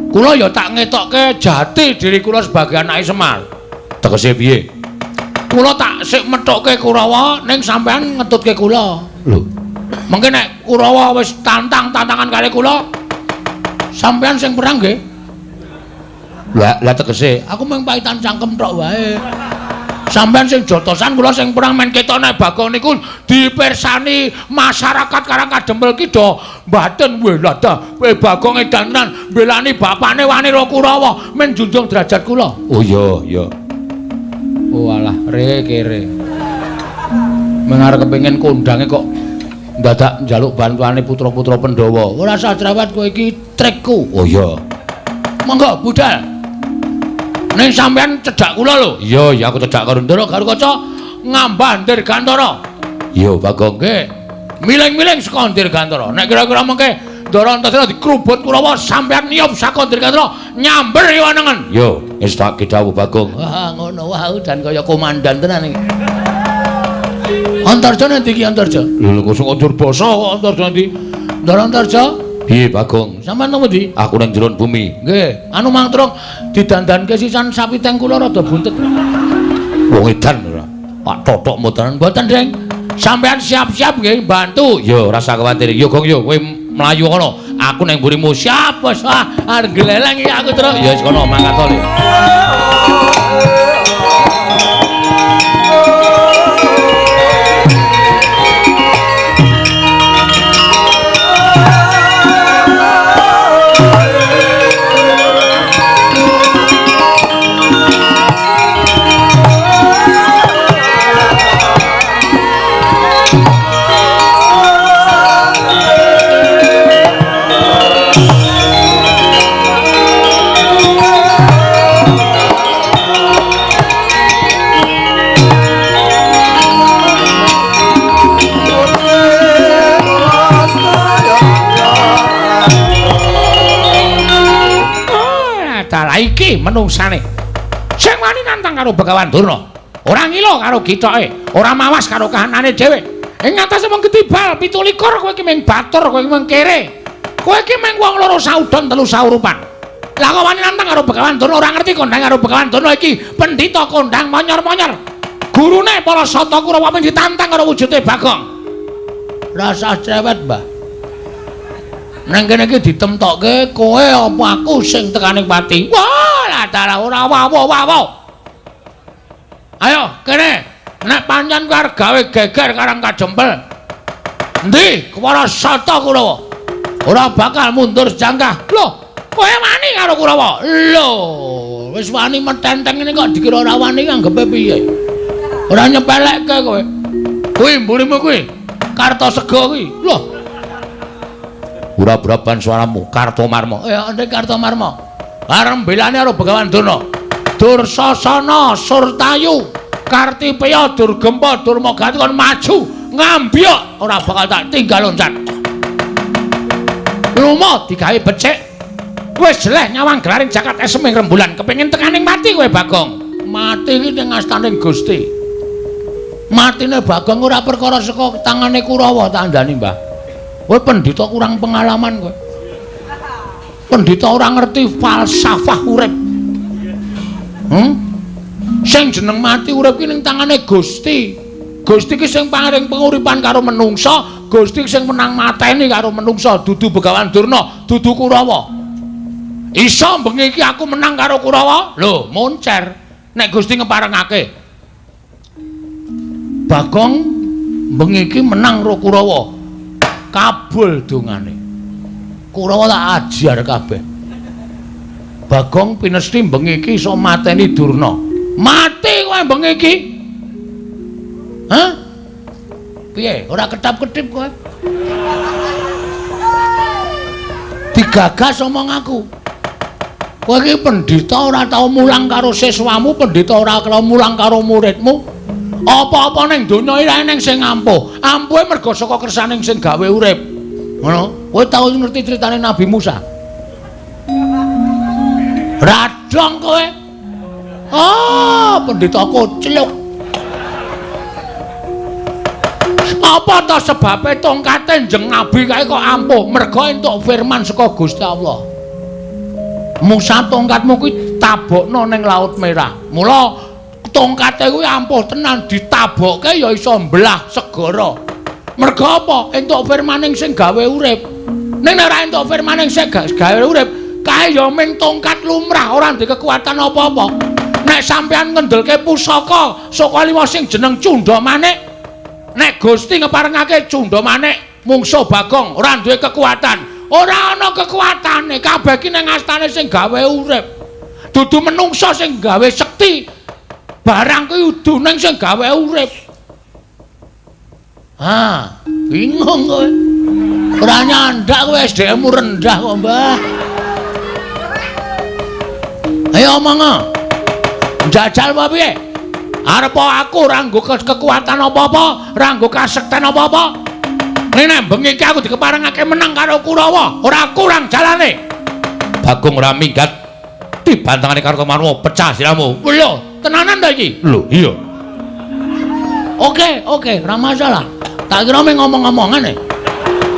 Kula ya tak ngetokke jati diri kula sebagai anake Semar. Tegese piye? Kula tak sik methukke Kurawa ning sampean ngetutke kula. Lho. Mengke nek Kurawa wis tantang-tantangan kali kula, sampean sing perang nggih. Lah, lah tegese aku mung paitan cangkem tok wae. Sampean sing jotosan kula sing perang men ketok nek Bagong niku dipirsani masyarakat Karang Kadempel ki do mbaten weh lah dah kowe Bagong edan tenan mbelani bapane wani ro Kurawa men junjung derajat kula. Oh iya iya. Oh alah re kere. Mengarep kepengin kondange kok ndadak njaluk bantuane putra-putra Pandhawa. Ora usah cerewet kowe iki trikku. Oh iya. Monggo budal. Ning sampean cedhak kula lho. Iya, ya aku cedhak karo Ndara Garukaca ngambah Dirgantara. Iya, Bagong nggih. Miling-miling saka Dirgantara. Nek kira-kira mengke Ndara Antasena dikrubut Kurawa sampean niyup saka Dirgantara nyamber iwanengen. Iya, wis tak kidhawuh Bagong. Wah, ngono wae dan kaya komandan tenan iki. Antarja nanti iki Antarja. Lho kok sing njur basa kok Antarja nanti. Ndara Antarja. Piye Bagong? Sampeyan nang pundi? Aku nang jero bumi. Nggih, anu Mang Truk didandanke sisan sapi teng kula rada buntet. Wong edan ora. Pak totok mboten. Mboten, Ding. Sampeyan siap-siap nggih bantu. Ya ora usah kuwatir. Ya Gong ya kowe mlayu kono. Aku nang mburimu. Siap, Bos. Ah, arep gleleng iki aku, Truk. Ya wis kono mangkat to. ngerti menungsane. Sing wani nantang karo Begawan Durna, ora ngilo karo githoke, ora mawas karo kahanane dhewe. Ing ngatasé wong ketibal 17 kowe iki mung batur, kowe iki mung kere. Kowe iki mung wong loro saudon telu saurupan. Lah kok wani nantang karo Begawan Durna, ora ngerti kondang karo Begawan Durna iki pendhita kondang monyor-monyor. Gurune para Sata Kurawa men ditantang karo wujude Bagong. Rasah cewet, Mbah. Nang kene iki ditemtokke kowe apa aku sing tekaning pati. Wah, lah dalah ora wawo-wawo. Ayo kene, nek pancen kowe arep gawe geger Karang Kajempel. Endi para Sata Kurawa? Ora bakal mundur sejangkah. Lho, kowe wani karo Kurawa? Lho, wis wani metenteng ngene kok dikira ora wani anggepe piye? Ora nyepelekke kowe. Kuwi mburimu kuwi. Kartosega kuwi. Lho. Ora-braban suaramu, Kartomarma. Ya, ndek Kartomarma. Arep mbelani karo Begawan Durna. Dursasana Surtayu, Kartipeya Durgempa Durmagati kon maju ngambyok ora bakal tak tinggal loncat. Lumo digawe becik. Wis jeleh nyawang gelaring jagat esem ing rembulan, kepengin tekaning mati kowe Bagong. Mati iki ning astaning Gusti. Matine Bagong ora perkara saka tangane Kurawa tak andani, Mbah. Kowe pendhita kurang pengalaman kowe. Pendhita ora ngerti falsafah urip. Sing jeneng mati urip ki ning tangane Gusti. Gusti ki sing paring penguripan karo menungsa, Gusti sing menang mateni karo menungsa, dudu Begawan Durna, dudu Kurawa. Iso bengi iki aku menang karo Kurawa? Lho, moncer. Nek Gusti ngeparengake. Bagong bengi iki menang karo Kurawa. Kabul dongane. Kurawa tak ajar kabeh. Bagong pinesti bengi iki iso mateni Durna. Mati kowe bengi iki. Hah? Piye? Ora ketap-ketip kowe. Digagas omong aku. Kowe iki pendhita ora tau mulang karo siswamu, pendhita ora tau mulang karo muridmu. Apa-apa ning donya iki eneng sing ampuh. Ampuhe mergo saka kersaning sing gawe urip. Ngono. Kowe tau ngerti critane Nabi Musa? Radong kowe. Ah, pendhita kocluk. Apa ta sebabe tongkate Kanjeng Nabi kae kok ampuh? Mergo entuk firman saka Gusti Allah. Musa tongkatmu kuwi tabokno ning Laut Merah. Mula tongkate kuwi ampuh tenan, ditabokke ya iso mbelah segara. Mergo apa? Entuk firmaning sing gawe urip. Ning nek ora entuk firmaning sing gawe urip, kae ya mung tongkat lumrah, ora ndek kekuatan apa-apa. Nek sampean ngendelke pusaka saka lima sing jeneng Cundha Manik, nek Gusti ngeparengake Cundha Manik mungsuh Bagong ora duwe kekuatan. Ora ana kekuatane, kabeh ki ning astane sing gawe urip. Dudu menungsa sing gawe sekti. Barang kuwi udu ning sing gawe urip. Ha, bingung kowe. Ora nyandak kowe, SDM-mu rendah kok, Mbah. Ayo omong. Njajal apa piye? Arep aku ora nggo kekuatan apa-apa, ora nggo kasekten apa-apa. Nek bengi iki aku dikeparengake menang karo Kurawa, ora kurang jalane. Bagong ora minggat dibantangane Kartomarma, pecah siramu. Lho, tenanan ta iki? Lho, iya. Oke, oke, ora masalah. Tak kira mung ngomong-ngomongan e.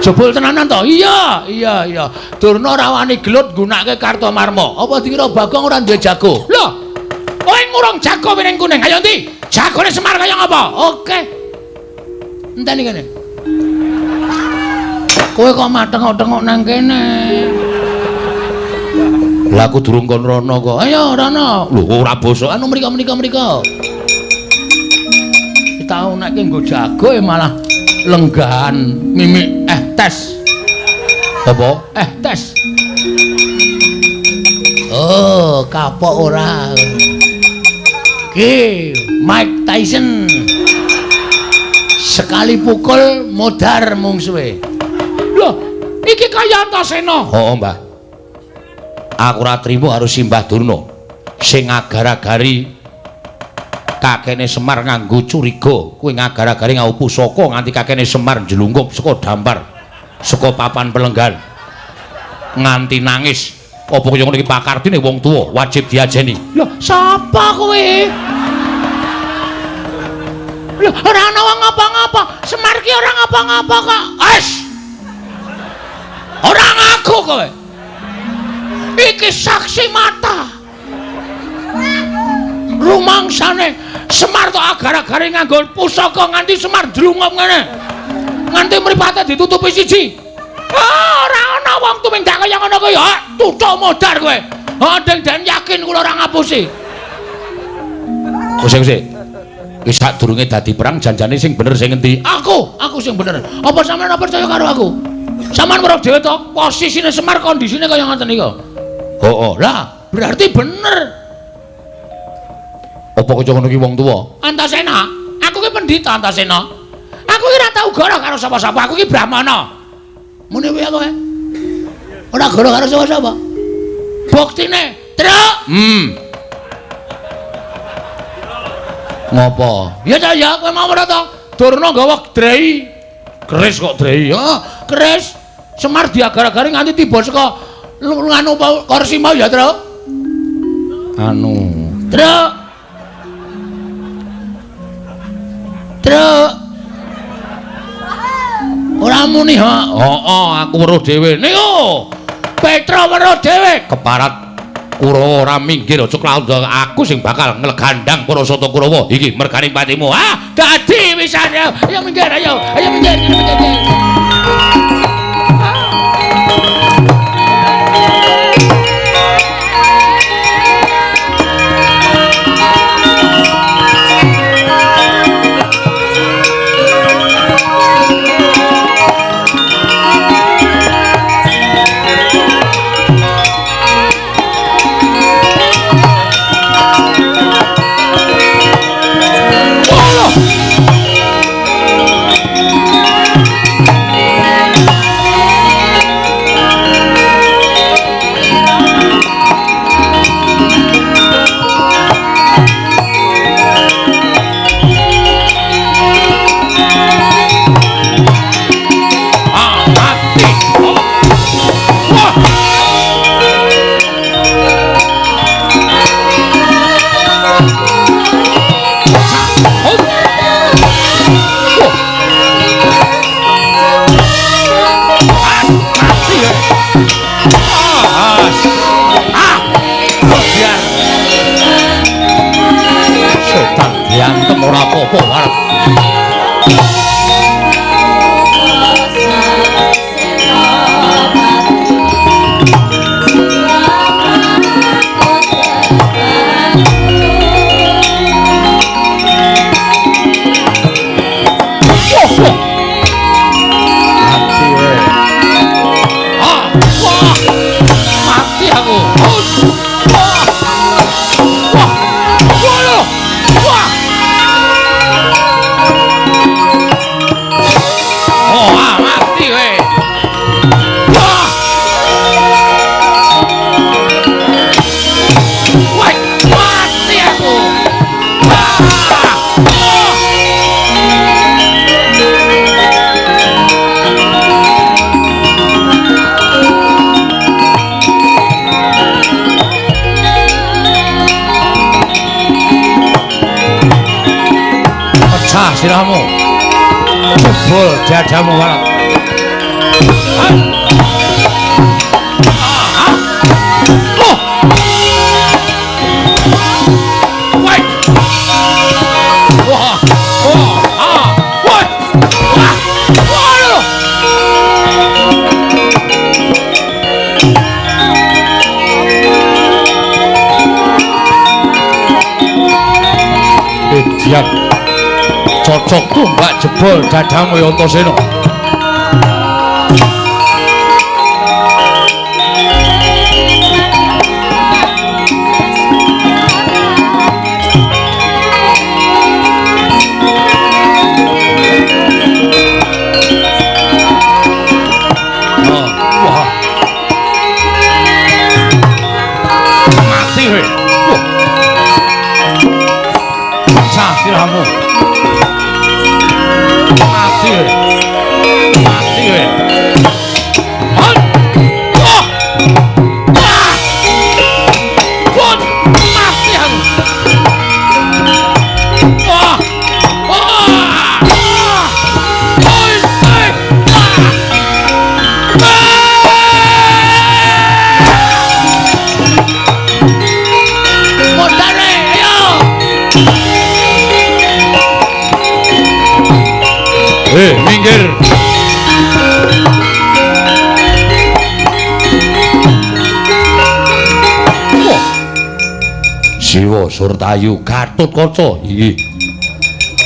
Jebul tenanan to? Iya, iya, iya. Durna ora wani gelut nggunakake Kartomarma. Apa dikira Bagong ora duwe jago? Lho, kowe ngurung jago piring kuning. Ayo ndi? Jagone Semar kaya ngapa? Oke. Enteni kene. Kowe kok matengok-tengok nang kene? Lah aku durung kon rono kok. Ayo rono. Lho ora bosok anu mriko mriko mriko. Tau nek nggo jago malah lenggahan mimik tes. Apa? Tes. Oh, kapok ora. Ki Mike Tyson. Sekali pukul modar mungsuhe. Loh, iki kaya Antasena. Heeh, Mbah. Aku ora trimo karo Simbah Durna sing agar-agari kakene Semar nganggo curiga, kuwi ngagar-agari nganggo pusaka nganti kakene Semar njlungkup saka dampar, saka papan pelenggan nganti nangis. Apa kaya ngono iki pakardine wong tuwa wajib diajeni. Lho, sapa kowe? Lho, ora ana wong ngapa-ngapa. Semar ki ora ngapa-ngapa kok. Wes. Ora ngaku kowe. Iki saksi mata. Rumangsane Semar tok agar-agare nganggo pusaka nganti Semar ndlungup ngene. Nganti mripate ditutupi siji. Ora ana wong tumindak kaya ngono kuwi. Ha, tutuk modar kowe. Ha, den yakin kula ora ngapusi. Kose-kose. Wis sadurunge dadi perang janjane sing bener sing endi? Aku sing bener. Apa sampeyan ora percaya karo aku? Sampeyan weruh dhewe to, posisine Semar kondisine kaya ngoten niku. Heeh. Lah, berarti bener. Apa kaya ngono ki wong tuwa? Antasena, aku ki pendhita Antasena. Aku ki ora tau goro karo sapa-sapa, aku ki brahmana. Muni piye kowe? Ora goro karo sapa-sapa. Buktine, Truk. Ngopo? Ya ta ya, kowe mau ora to? Durna nggawa drei. Keris kok drei. Heeh, keris. Semar diagar-agari nganti tiba saka nganu kursi mau ya, Truk. Anu, Truk. Truk. Ora muni ha. Heeh, aku weruh dhewe. Niku. Petra weruh dhewe keparat Kurawa ora minggir aja klaundha aku sing bakal nglegandang para sata Kurawa iki mergane patimu. Ah, dadi wisan ya. Ayo minggir, ayo. Ayo minggir, minggir. Diantem ora apa-apa arep. Mati we. Ah, wah. Mati aku. Wah. Wah. Wah. Wah. Oh, mati we. Wah. Wah, mati aku. Wah. Oh. Pecah sirahmu. Jebol dadamu warat. Oh. Wah. Wah. Wah. Ah. Wah. Wah. Wah. Idiot. Cocok tumbak jebol dadamu ya Antasena. Oh, wah. Mati kowe. Wah. Pecah sirahmu. Mati kowe. Mati kowe. Wah. Wah. Minggir. Siwa Surtayu Gatotkaca. Inggih.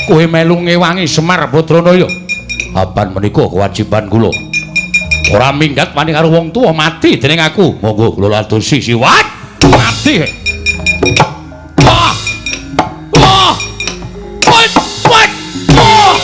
Kowe melu ngewangi Semar Badranaya. Apan menika kewajiban kula. Ora minggat wani karo wong tuwa mati dening aku. Monggo kula ladosi siwat. Mati. Wah. Wah. Wah. Wah. Wah.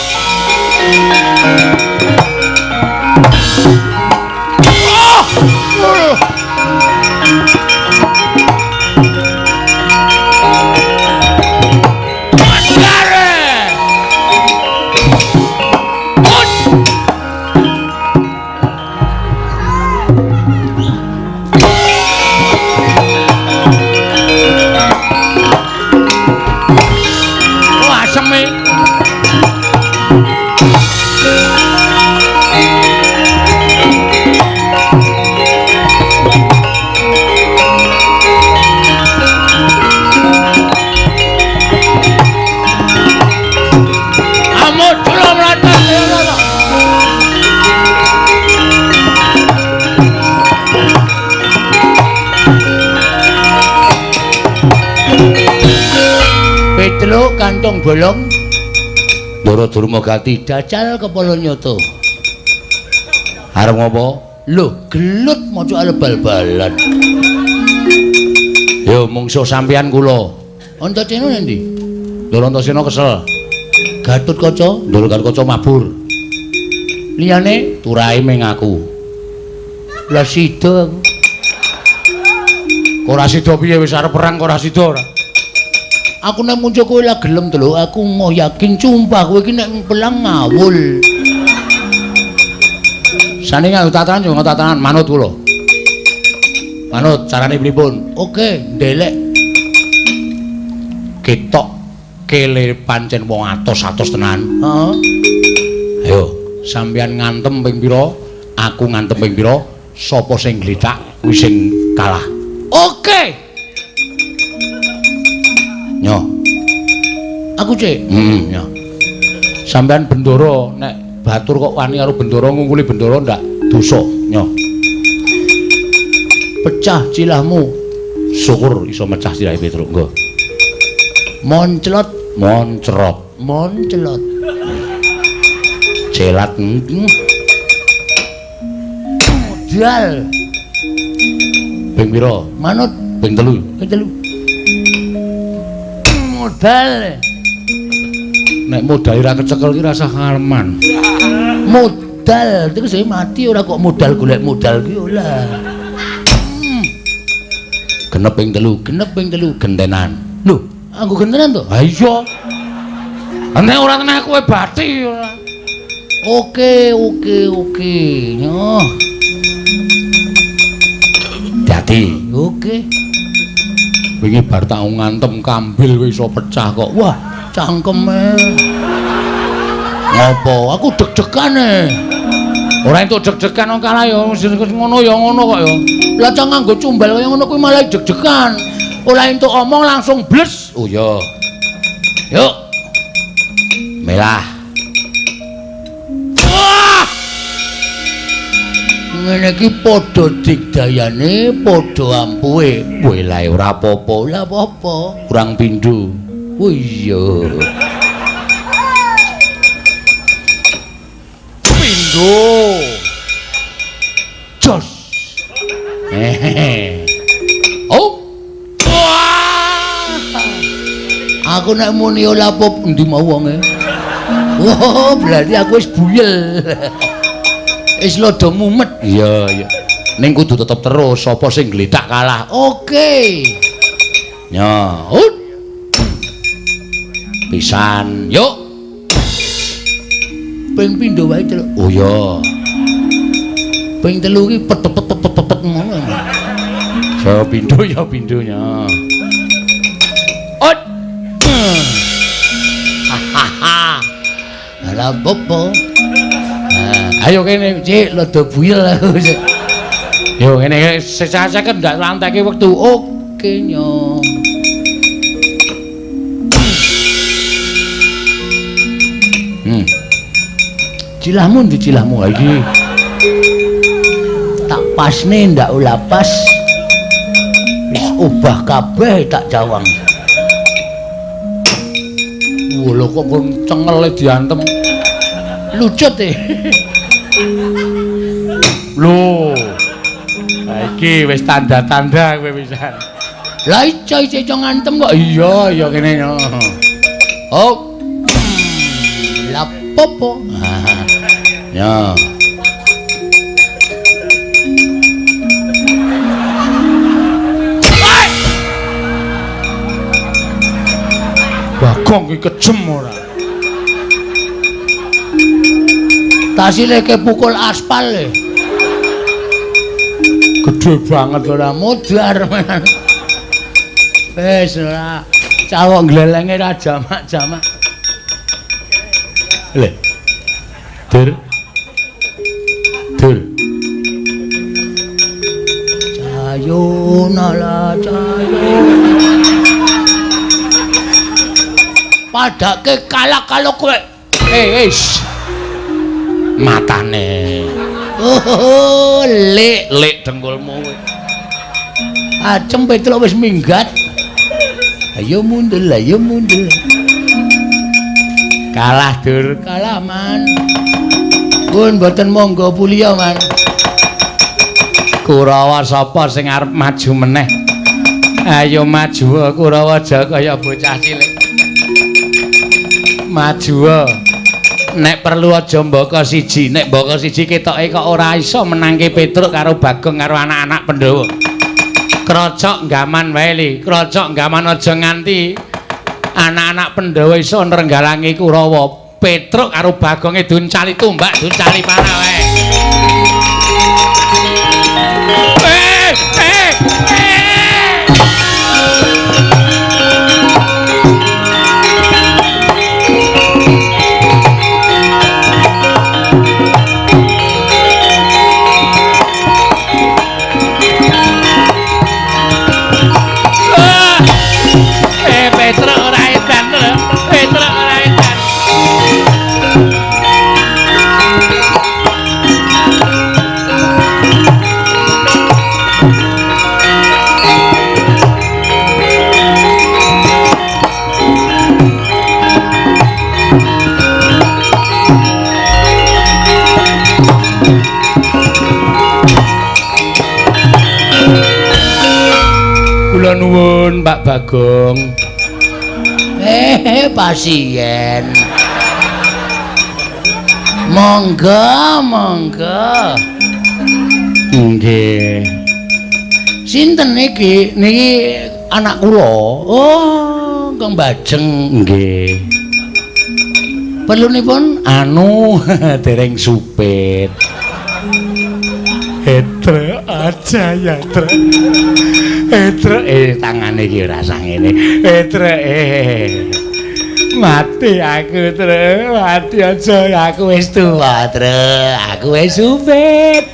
Petruk kantong bolong Ndara Durmagati jajal kepala nyata. Arep ngopo? Lho, gelut maca arep bal-balan. Yo mungsuh sampeyan kula. Antasena endi? Ndara Antasena kesel. Gatotkaca, Ndara Gatotkaca mabur. Liyane turahe ming aku. Lah sida aku. Ora sida piye wis arep perang kok ora sida ora. Aku nek muncul kowe lah gelem to lho, aku mau yakin sumpah kowe iki nek pelang ngawul. Sane nganggo tatanan yo nganggo tatanan manut kula. Manut carane pripun? Oke, ndelek. Ketok kele pancen wong atos-atos tenan. Heeh. Ayo, sampeyan ngantem ping pira, aku ngantem ping pira, sapa sing gletak kuwi sing kalah. Oke. Nyo. Aku cek. Heeh, nyo. Sampeyan bendoro nek batur kok wani karo bendoro ngungkuli bendoro ndak dosa, nyo. Pecah cilahmu. Syukur iso mecah cilahe Petruk, nggo. Monclot, moncrot, monclot. Celat. Modal. Ping pira? Manut ping 3. Ping 3. Modal. Nek modal ora kecekel ki rasah ngaleman. Modal iku sing mati ora kok modal golek modal ki ora. Genep ping 3, genep ping 3 gentenan. Lho, aku gentenan to? Ha iya. Nek ora tenang kowe bathi ora. Oke, oke, oke. Nyoh. Dadi, oke. Wingi bar tak ngantem kambil wis iso pecah kok. Wah, cangkeme. Ngopo? Aku deg-degane. Ora entuk deg-degan wong kalah ya ngono ya ngono kok ya. Lah cang nganggo cumbal kaya ngono kuwi malah deg-degan. Ora entuk omong langsung bles. Oh iya. Yuk. Melah. Wah! Ngene iki padha digdayane, padha ampuhe. Welae ora apa-apa, ora apa-apa. Kurang pindho. Oh iya. Pindho. Jos. Hehehe. Oh. Wah. Aku nek muni ora apa endi mau wonge. Wah, berarti aku wis buyel. Wis lodo mumet. Iya, iya. Ning kudu tetep terus sapa sing gletak kalah. Oke. Nyo. Pisan. Yuk. Ping pindho wae, Celuk. Oh iya. Ping 3 iki pet-pet-pet-pet ngono. Ya pindho ya pindhonya. Ot. Hahaha. Ora apa-apa. Ayo kene, Cik, rada buyel aku. Yo ngene sesah-sesah ndak lanteke wektu. Oke, nyo. Cilahmu ndi cilahmu iki? Tak pasne ndak ulah pas. Wis obah kabeh tak jawang. Wah, lho kok cengele diantem. Lucut e. Lho. Iki wis tanda-tanda kowe pisan. Lah iso ngantem kok. Iya, iya kene. Oh. Lah popo. Ya. Bagong ki kejem ora. Tasile pukul aspal e. Gede banget ora modar. Wis ora cawok glelenge ra jamak-jamak. Lho. Dur. Dur. Cayun ala cayun. Padake kalah kalau kowe. Eh, matane. Oh, lek lek dengkulmu kowe. Acem Petruk wis minggat. Ayo mundur, ayo mundur. Kalah dur, kalah man. Pun mboten monggo puliya man. Kurawa sapa sing arep maju meneh? Ayo maju Kurawa aja kaya bocah cilik. Maju. Nek perlu aja mbaka siji, nek mbaka siji ketoke kok ora iso menangke Petruk karo Bagong karo anak-anak Pandhawa. Krocok gaman wae li, krocok gaman aja nganti anak-anak Pandhawa iso nrenggalangi Kurawa. Petruk karo Bagonge duncali tumbak, duncali panah wae. Petruk ora edan lho, Petruk ora edan. Kula nuwun Pak Bagong. Pasien. Monggo, monggo. Nggih. Sinten niki? Niki anak kula. Oh, Kang Bajeng. Nggih. Perlunipun anu dereng supit. Etre aja ya, Tre. Etre tangane iki ora sangene. Etre mati aku, Tre. Mati aja aku wis tuwa, Tre. Aku wis supit.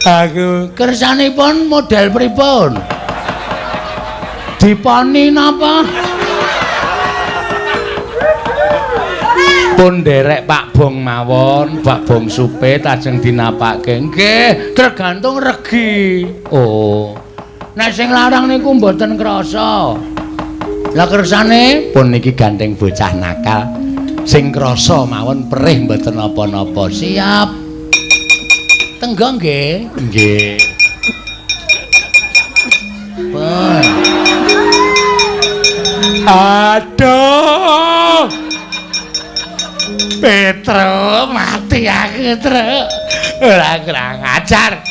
Aku kersanipun model pripun? Diponi napa? Pun nderek Pak Bong mawon, Pak Bong supit ajeng dinapake. Nggih, tergantung regi. Oh. Nek sing larang niku mboten krasa. Lah kersane pun niki gandeng bocah nakal. Sing krasa mawon perih mboten napa-napa. Siap. Tenggo nggih. Nggih. Pun. Aduh. Petruk mati aku, Truk. Ora kurang ajar.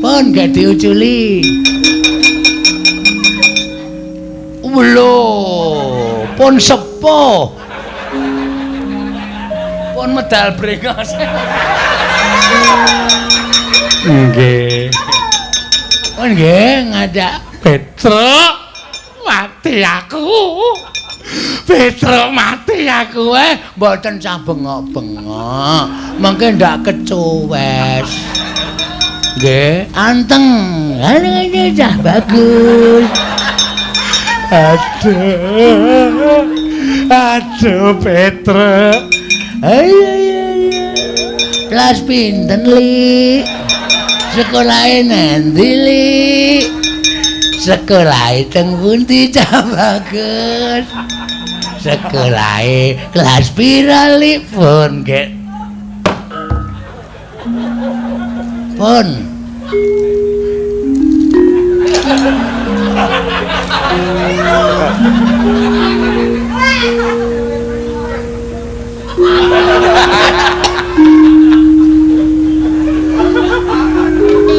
Pun gak diuculi. Lho, pun sepuh. Pun medal brengos. Nggih. Pun nggih ngajak Petruk mati aku. Petruk mati aku mboten sah bengok-bengok. Mengke ndak kecuwes. Nggih, anteng. Ngene cah bagus. Aduh. Aduh, Petruk. Ayo ayo. Kelas pinten, Li? Sekolahe nanti, Li? Sekolahe teng pundi, Cah Bagus? Sekolahe kelas pira, Li? Pun, Gek. Pun.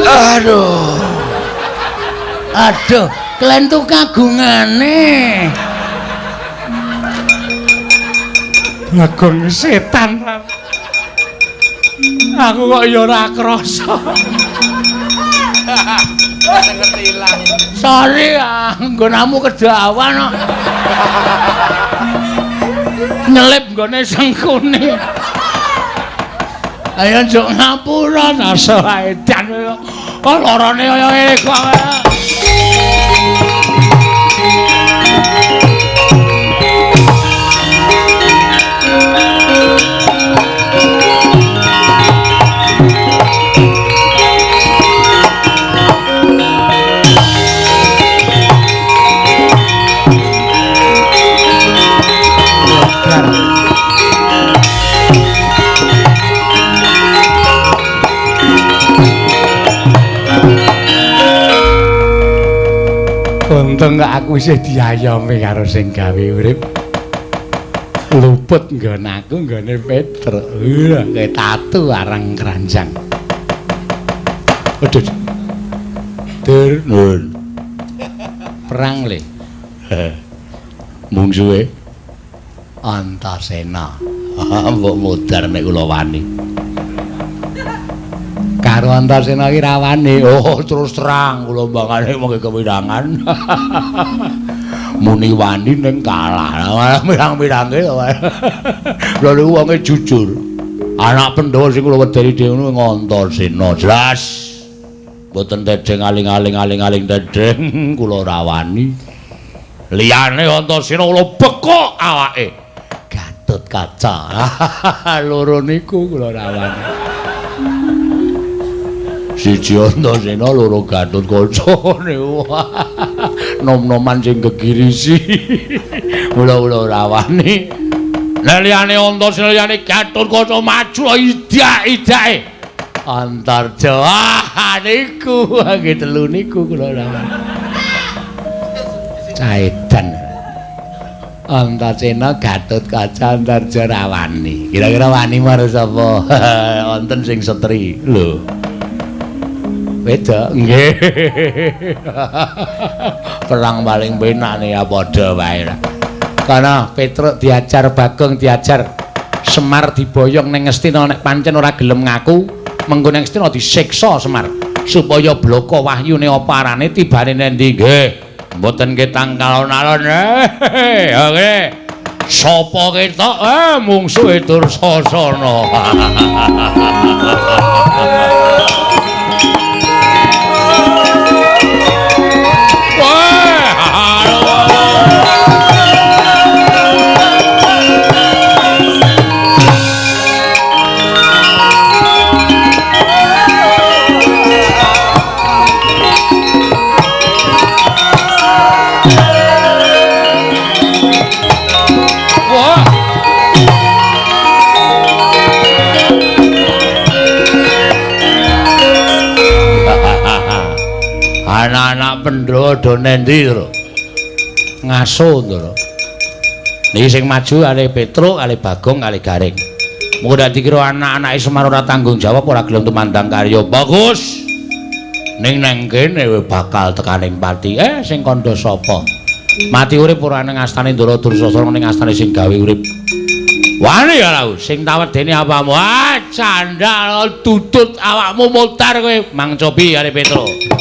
Aduh. Aduh, klentu kagungane. Bagong setan. Aku kok ya ora krasa. Sorry, nggonamu kedawan kok. Nyelip nggone sengkune. Ayo njuk ngapura rasa edan. Oh, lorone kaya ngene kok. Untung kok aku isih diayomi karo sing gawe urip. Luput nggon aku nggone Petruk. Wah, kayak tatu arang keranjang. Aduh. Dur, nun. Perang le. Mungsuhe Antasena. Mbok modar nek kula wani. Karo Antasena iki ra wani. Oh, terus terang kula mbangane monggo kewirangan. Muni wani ning kalah. Mirang-mirange to. Lha niku wonge jujur. Anak Pandhawa sing kula wedeni dhewe ngono Antasena. Jelas. Mboten tedheng aling-aling aling-aling tedheng kula ora wani. Liyane Antasena kula bekok awake. Gatut Kaca. Loro niku kula ora wani. Siji Antasena, loro Gatut Kaca niku. Nom-noman sing gegirisi. Mula kula ora wani. Lah liyane Antasena liyane Gatut Kaca maju idak-idake. Antarja. Ah niku nggih telu niku kula ora wani. Caedan. Antasena, Gatut Kaca, Antarja ra wani. Kira-kira wani marang sapa? Wonten sing setri. Lho. Wedok nggih. Perang paling penak nih ya padha wae. Kana Petruk diajar, Bagong diajar, Semar diboyong ning Ngastina nek pancen ora gelem ngaku, mengko ning Ngastina disiksa Semar supaya bloko wahyune apa arane tibane nendi. Nggih, mboten ketang alon-alon. Oke. Sapa ketok? Mungsuhe Dursasana. Anak-anak Pandhawa do nendi, Tru? Ngaso, Ndara. Niki sing maju kalih Petruk, kalih Bagong, kalih Gareng. Mengko ndak dikira anak-anake Semar ora tanggung jawab, ora gelem tumandang karya. Bagus. Ning nang kene bakal tekaning pati. Sing kandha sapa? Mati urip ora nang astane Ndara Dursasana ning astane sing gawe urip. Wani ya lau, sing tawedene apamu? Ah, candal tutut awakmu mutar kowe. Mang cobi kalih Petruk.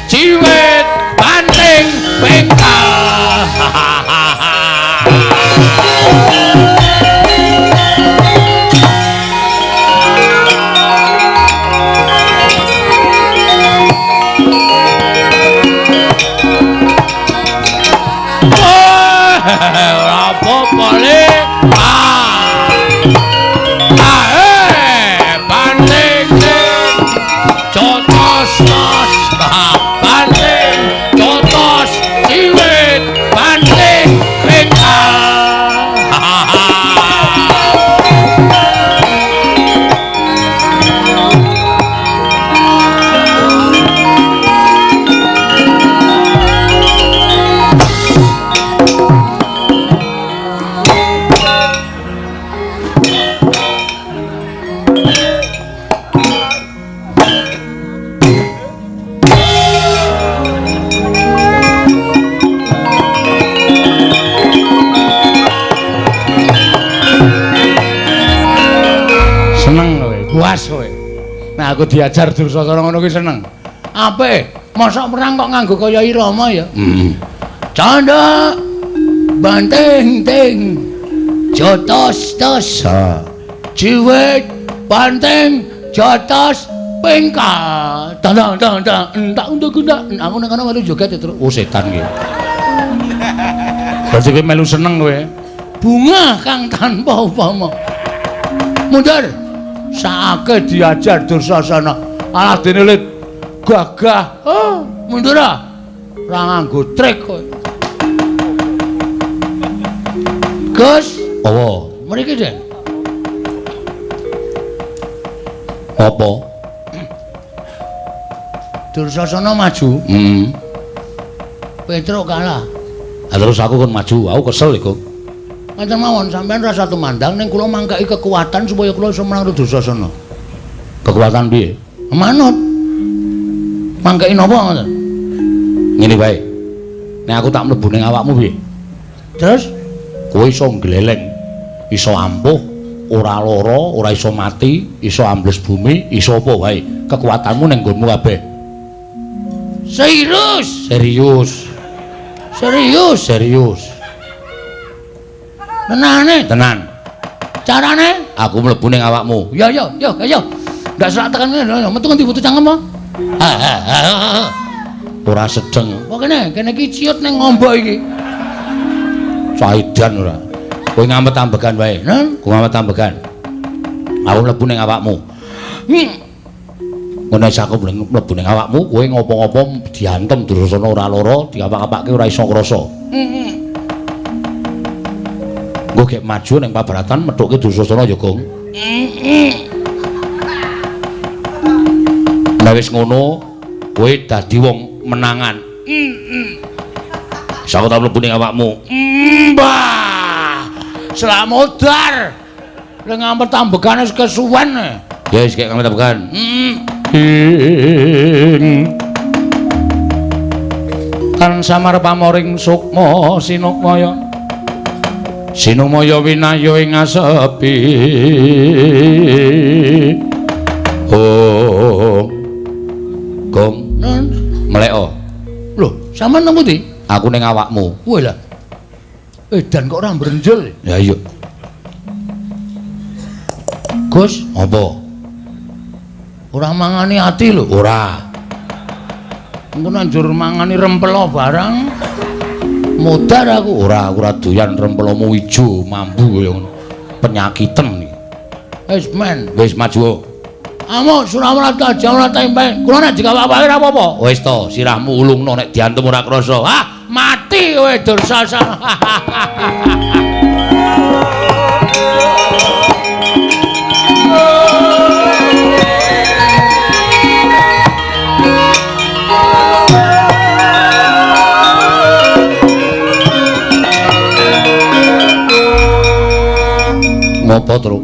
ciwit, banting, pengkal. Apa le? Banting, jotos, tos, banting, jotos, ciwit, banting, pengkal. Puas kowe. Nah aku diajar Dursasana ngono kuwi seneng. Apik, mosok perang kok nganggo kaya irama ya. Heeh. Candha banting ting jotos tos. Ciwit banting jotos pengkal. Tandang tandang entak untuk entak. Aku nang kono melu joget terus. Oh setan iki. Berarti kowe melu seneng kowe. Bunga kang tanpa upama. Mundur. Saake diajar Dursasana. Alah dene le gagah. Oh, mundur ah. Ora nganggo trik kowe. Gus, apa? Mriki, Den. Apa? Dursasana maju. Heeh. Petruk kalah. Lah terus aku kon maju, aku kesel iku. Ngaten mawon sampean rasa tumandang ning kula mangkaki kekuatan supaya kula iso menang Dursasana. Kekuatan piye? Manut. Mangkaki napa ngoten? Ngene wae. Nek aku tak mlebu ning awakmu piye? Terus kowe iso ngleleng, iso ampuh, ora lara, ora iso mati, iso ambles bumi, iso apa wae. Kekuatanmu ning nggonmu kabeh. Serius? Serius. Serius, serius. Tenane? Tenan. Carane? Aku mlebu ning awakmu. Ya ya ya ya. Ndak serak tekan ngene, metu ngendi butuh cangkem apa? Ora sedeng. Apa kene? Kene iki ciut ning ngombo iki. Saidan ora. Kowe ngamet ambegan wae. Kowe ngamet ambegan. Aku mlebu ning awakmu. Ngono wis aku mlebu ning awakmu, kowe ngopo-ngopo diantem Dursasana ora lara, diapak-apake ora iso krasa. Engko gek maju ning pabaratan methuke Dursasana ya, Gong. Lah wis ngono, kowe dadi wong menangan. Wis aku tak mlebu ning awakmu. Mbah. Slamodar. Lha ngampet ambegane wis kesuwen. Ya wis gek ngampet ambegan. Tan samar pamoring sukma sinukmaya. Sinumaya winaya ing asepi. Oh. Gong. Mleko. Lho, sampean nang pundi? Aku ning awakmu. Wah lah. Edan kok ora mbrenjel. Ya iya. Gus, apa? Ora mangani ati lho. Ora. Engko nanjur mangani rempelo barang. Modar aku. Ora, aku ora doyan rempelomu ijo mambu kaya ngono. Penyakiten iki. Wis men, wis maju. Amuk Surawrata Jawra tempe. Kula nek dikawak-awake ora apa-apa. Wis to, sirahmu ulungno nek diantem ora krasa. Ah, mati kowe Dursasana. Ngopo, Truk?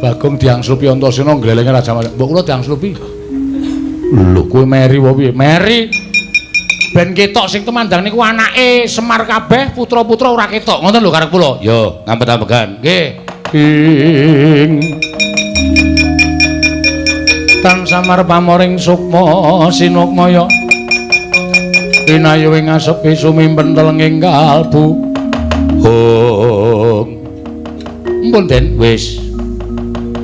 Bagong diangslupi Antasena nglelenge Raja Mas. Mbok kula diangslupi. Lho, kowe meri apa piye? Meri. Ben ketok sing tumandang niku anake Semar kabeh, putra-putra ora ketok. Ngoten lho karep kula. Yo, ngampet-ambegan. Nggih. Ing Setan samar pamoring sukma sinukmaya. Pinayu ing asepi sumimpen telenging kalbu. Hong. Mpun Den, wis.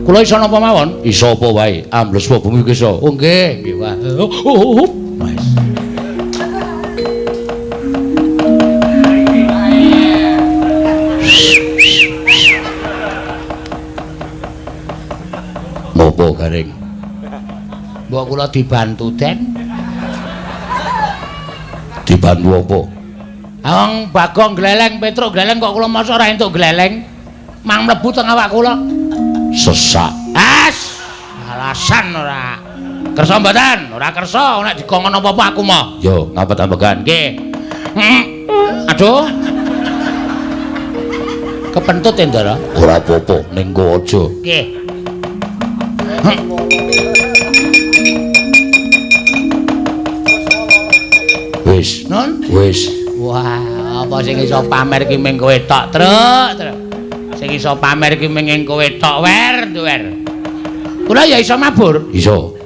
Kula iso napa mawon? Iso apa wae? Ambles bumi ki iso. Oh nggih, nggih wae. Wis. Ngopo garing? Mbok kula dibantu, Den. Dibantu apa? Wong Bagong gleleng, Petruk gleleng kok kula mosok ora entuk gleleng. Mang mlebu teng awak kula. Sesak. As, alasan ora. Kersa mboten? Ora kersa, nek dikongkon apa-apa aku moh. Yo, ngapet-ambekan. Nggih. Aduh. Kepentut ya, Ndara? Ora apa-apa, ning nggo aja. Nggih. Wis, Nun? Wis. Wah, apa sing iso pamer ki ming kowe tok, Truk, Truk. Sing iso pamer ki ming kowe tok, wer, wer. Kula ya iso mabur. Iso.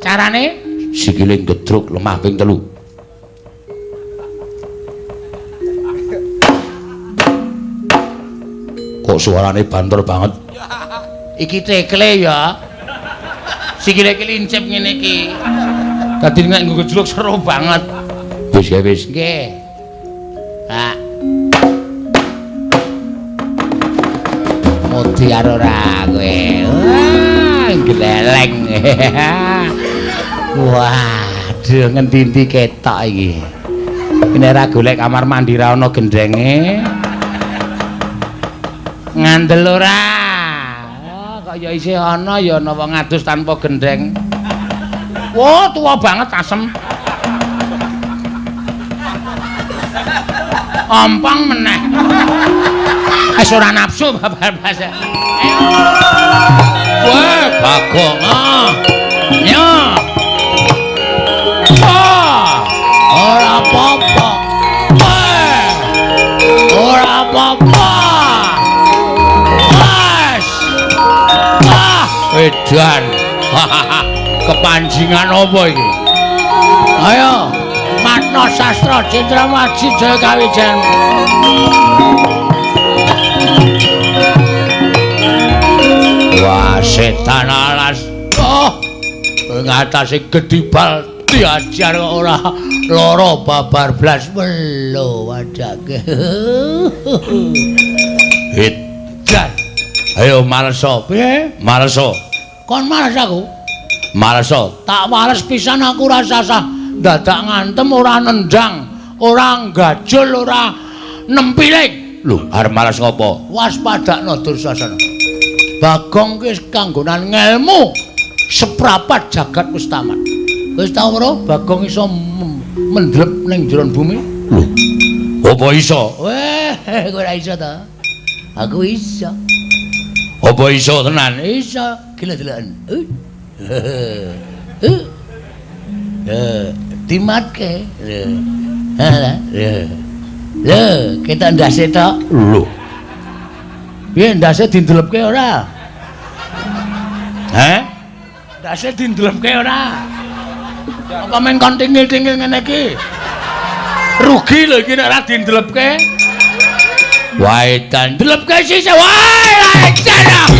Carane sikile gedruk lemah ping 3. Kok suarane banter banget? Iki tekle ya. Sikile iki lincip ngene iki. Dadi nek nggo gejluk seru banget. Wis ya wis. Nggih. Pak. Modiar ora kowe. Wah, gleleng. Waduh, ngendi-endi ketok iki. Nek ora golek kamar mandi ra ana gendenge. Ngandel ora? Oh, kok ya isih ana ya ana wong ngadus tanpa gendeng. Wah, tuwa banget asem. Ompong meneh. Wis ora nafsu babar-babar. Wah, Bagong. Ah. Yo. Ah. Ora apa-apa. Wah. Ora apa-apa. Wes. Ah, edan. Kepanjingan apa iki? Ayo. Matno Sastra Citra Maji Jaya Kawijayan. Wah, setan alas. Oh, ngatasi gedibal diajar kok ora lara babar blas melo wadake. Edan. Ayo maleso. Piye? Maleso. Kon males aku? Maleso. Tak males pisan aku ora sasah. Dadak ngantem ora nendang, ora gajul, ora nempiling. Lho, arep males ngopo? Waspadakno Dursasana. Bagong ki wis kanggonan ngelmu seprapat jagat wis tamat. Wis tau ora Bagong iso mendlep ning jero bumi? Lho, apa iso? Weh, kowe ora iso ta? Aku iso. Apa iso tenan? Iso. Gila deloken. Dimatke. Lho. Lho, ketok ndase tok. Lho. Piye ndase dindelepke ora? Heh? Ndase dindelepke ora? Apa meng kon tingil-tingil ngene iki? Rugi lho iki nek ora dindelepke. Wae dan ndelepke sisih. Wae edan.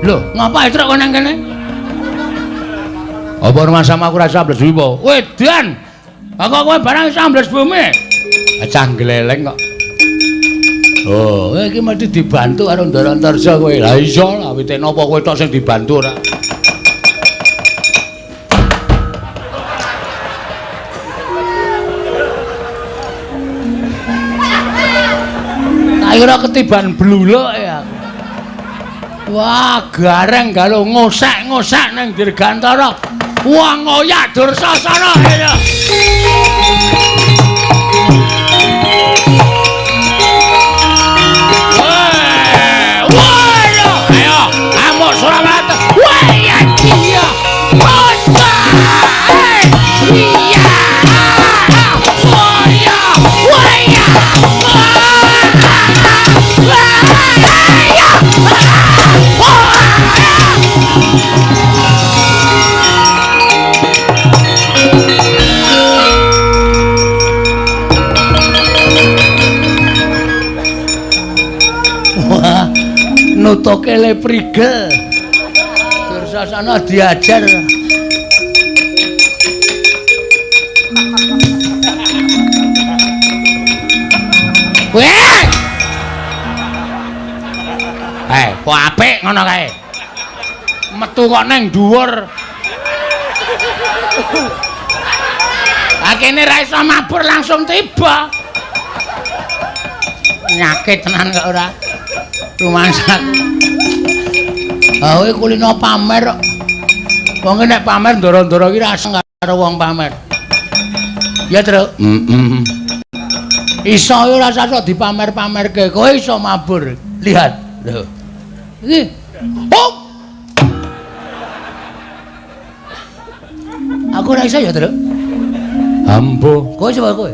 Lho, ngapa truk kok nang kene? Apa rumah sama aku rasa ambles bumi apa? Wedan. Kok kowe barang iso ambles bumi? Cah gleleng kok. Oh, iki mesti dibantu karo Ndara Antarja kowe. Lah iso lah, wite napa kowe tok sing dibantu ora? Tak kira ketiban bluluk ya. Wah, gareng galo ngosek-ngosek nang Dirgantara. Wah, ngoyak Dursasana. Ya. Wah, wah, ayo, amuk Suramata. Wah, ya iya. Iya. Wah, ya. Nutuke le prigel. Dursasana diajar. Weh. Kok apik ngono kae. Metu kok nang dhuwur. Akene ra iso mabur langsung tiba. Nyakit tenan kok ora. Rumangsa. Ha kowe kulino pamer kok. Wong nek pamer ndoro-ndoro iki ra karo wong pamer. Ya, Truk. Heeh. Iso ora usah dipamer-pamerke, kowe iso mabur. Lihat. Lho. Iki. Oh. Aku ora iso ya, Truk. Ambo. Kowe coba kowe.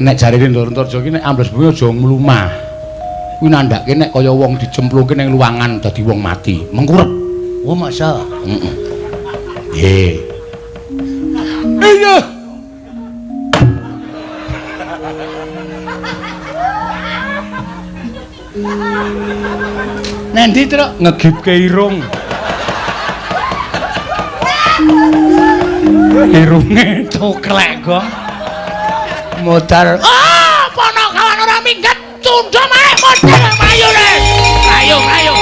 Nek jarene Ndoro-Ntorjo iki nek ambles bumi aja mlumah. Kuwi nandhake nek kaya wong dicemplungke ning luwangan dadi wong mati, mengkurep. Oh, masa? Heeh. Nggih. Iya. Nendi, Truk? Ngegipke irung. Irunge cuklek kok. Modar. Ah, Ponokawan ora minggat, tundha maneh modar mayune. Ayo, ayo.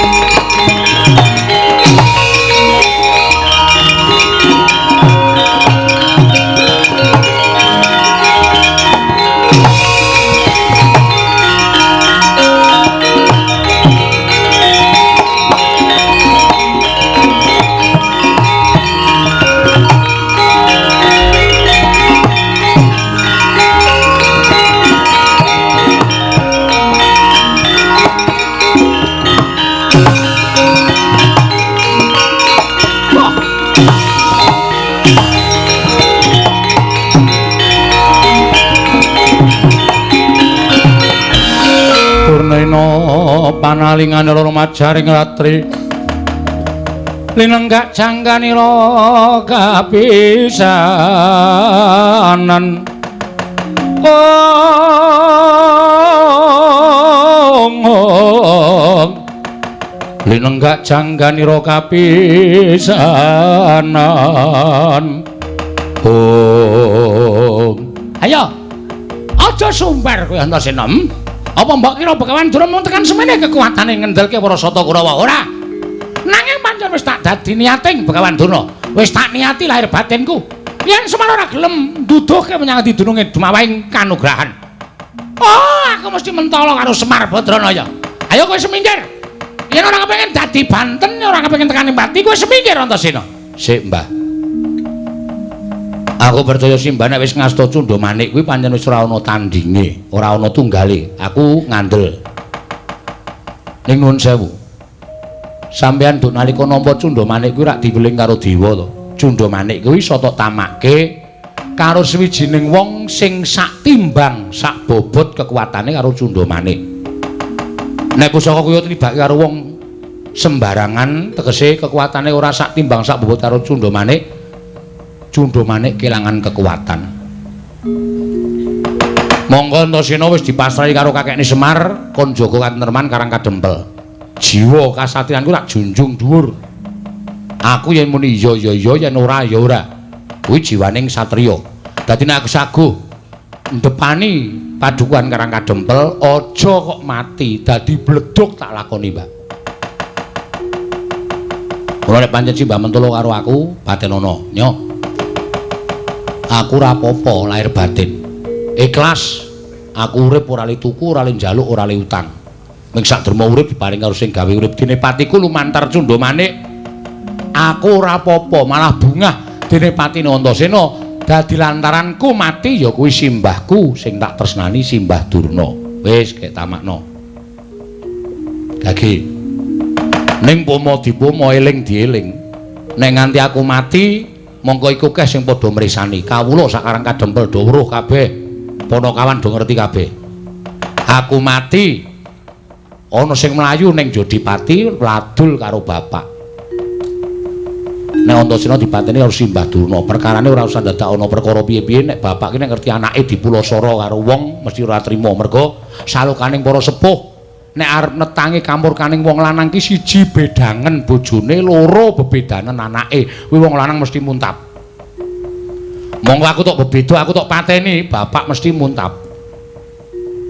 Panalingan loro majaring ratri linenggak jangkanira kapisanan. Ong linenggak jangkanira kapisanan. Ong ayo aja sumber kowe Antasena. Apa mbok kira Begawan Durna mung tekan semene kekuatane ngendelke para Sata Kurawa? Ora. Nanging pancen wis tak dadi niating Begawan Durna. Wis tak niati lahir batinku. Yen Semar ora gelem nduduhke menyang dununge dumawahing kanugrahan. Oh, aku mesti mentala karo Semar Badranaya. Ayo kowe semingkir. Yen ora kepengin dadi banten, ora kepengin tekan pati, kowe semingkir Antasena. Sik, Mbah. Aku percaya Simbah nek wis ngasta Cundha Manik kuwi pancen wis ora ana tandinge, ora ana tunggale. Aku ngandel. Ning nuwun sewu. Sampeyan nduk nalika nampa Cundha Manik kuwi rak diweling karo dewa to. Cundha Manik kuwi iso tok tamake karo sawijining wong sing sak timbang, sak bobot kekuatane karo Cundha Manik. Nek pusaka kuwi tibake karo wong sembarangan, tegese kekuatane ora sak timbang sak bobot karo Cundha Manik. Cundha Manik kelangan kekuatan. Monggo Antasena wis dipasrahi karo kakekne Semar kon jaga katentreman Karang Kadempel. Jiwa kasatriyanku tak junjung dhuwur. Aku yen muni iya ya iya, yen ora ya ora. Kuwi jiwaning satriya. Dadi nek aku saguh ndepani padukuhan Karang Kadempel, aja kok mati, dadi bledug tak lakoni, Mbak. Ora nek pancen Simbah mentolo karo aku, patenono. Nyo. Aku ora apa-apa lahir batin. Ikhlas aku urip ora le tuku, ora le njaluk, ora le utang. Ming sak derma urip diparing karo sing gawe urip. Dene patiku lumantar Cundha Manik. Aku ora apa-apa, malah bungah dene patine Antasena dadi lantaranku mati ya kuwi simbahku sing tak tresnani Simbah Durna. Wis gek tamakno. Gage. Ning pomo dipomo eling dieling. Nek nganti aku mati mongko iku keh sing padha mresani. Kawula sak Karang Kadempel do weruh kabeh. Ponokawan do ngerti kabeh. Aku mati ana sing mlayu ning Jodipati ladul karo bapak. Nek Antasena dipateni karo Simbah Durna, perkarane ora usah dadak ana perkara piye-piye. Nek bapak ki nek ngerti anake dipulasara karo wong mesti ora trima mergo salukaning para sepuh. Nek arep netangi kamurkaning wong lanang ki siji bedangen bojone, loro bebedanen anake. Kuwi wong lanang mesti muntap. Monggo aku tok bebeda, aku tok pateni, bapak mesti muntap.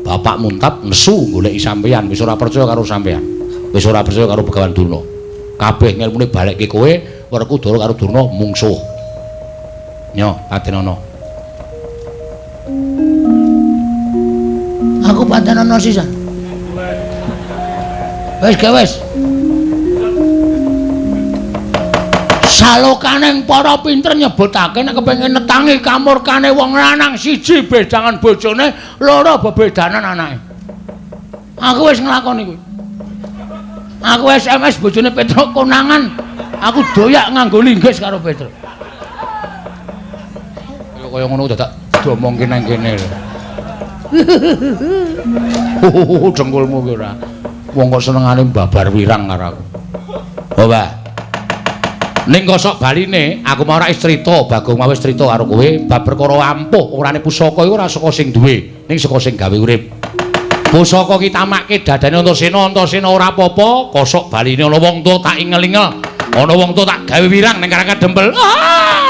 Bapak muntap nesu goleki sampeyan, wis ora percaya karo sampeyan. Wis ora percaya karo Begawan Durna. Kabeh ngelmune balekke kowe, Werkudara karo Durna mungsuh. Nyo, patenono. Aku patenono sisan. Wis ge wis. Salokaning para pinter nyebutake nek kepengin netangi kamurkane wong lanang siji bedangan bojone, loro bebedanan anake. Aku wis nglakoni kuwi. Aku SMS bojone Petruk konangan, aku doyak nganggo linggis karo Petruk. Kaya kaya ngono dadak diomongke nang kene lho. Dengkulmu ki ora. Wong kok senengane babar wirang karo aku. Oh, Mbah. Ning kosok baline aku mau ora wis crita, Bagong mau wis crita karo kowe bab perkara ampuh orane pusaka iku ora saka sing duwe, ning saka sing gawe urip. Pusaka ki tamake dadane Antasena, Antasena ora apa-apa, kosok baline ana wong tuwa tak ingel-ingel, ana wong tuwa tak gawe wirang ning Karang Kadempel. Ah!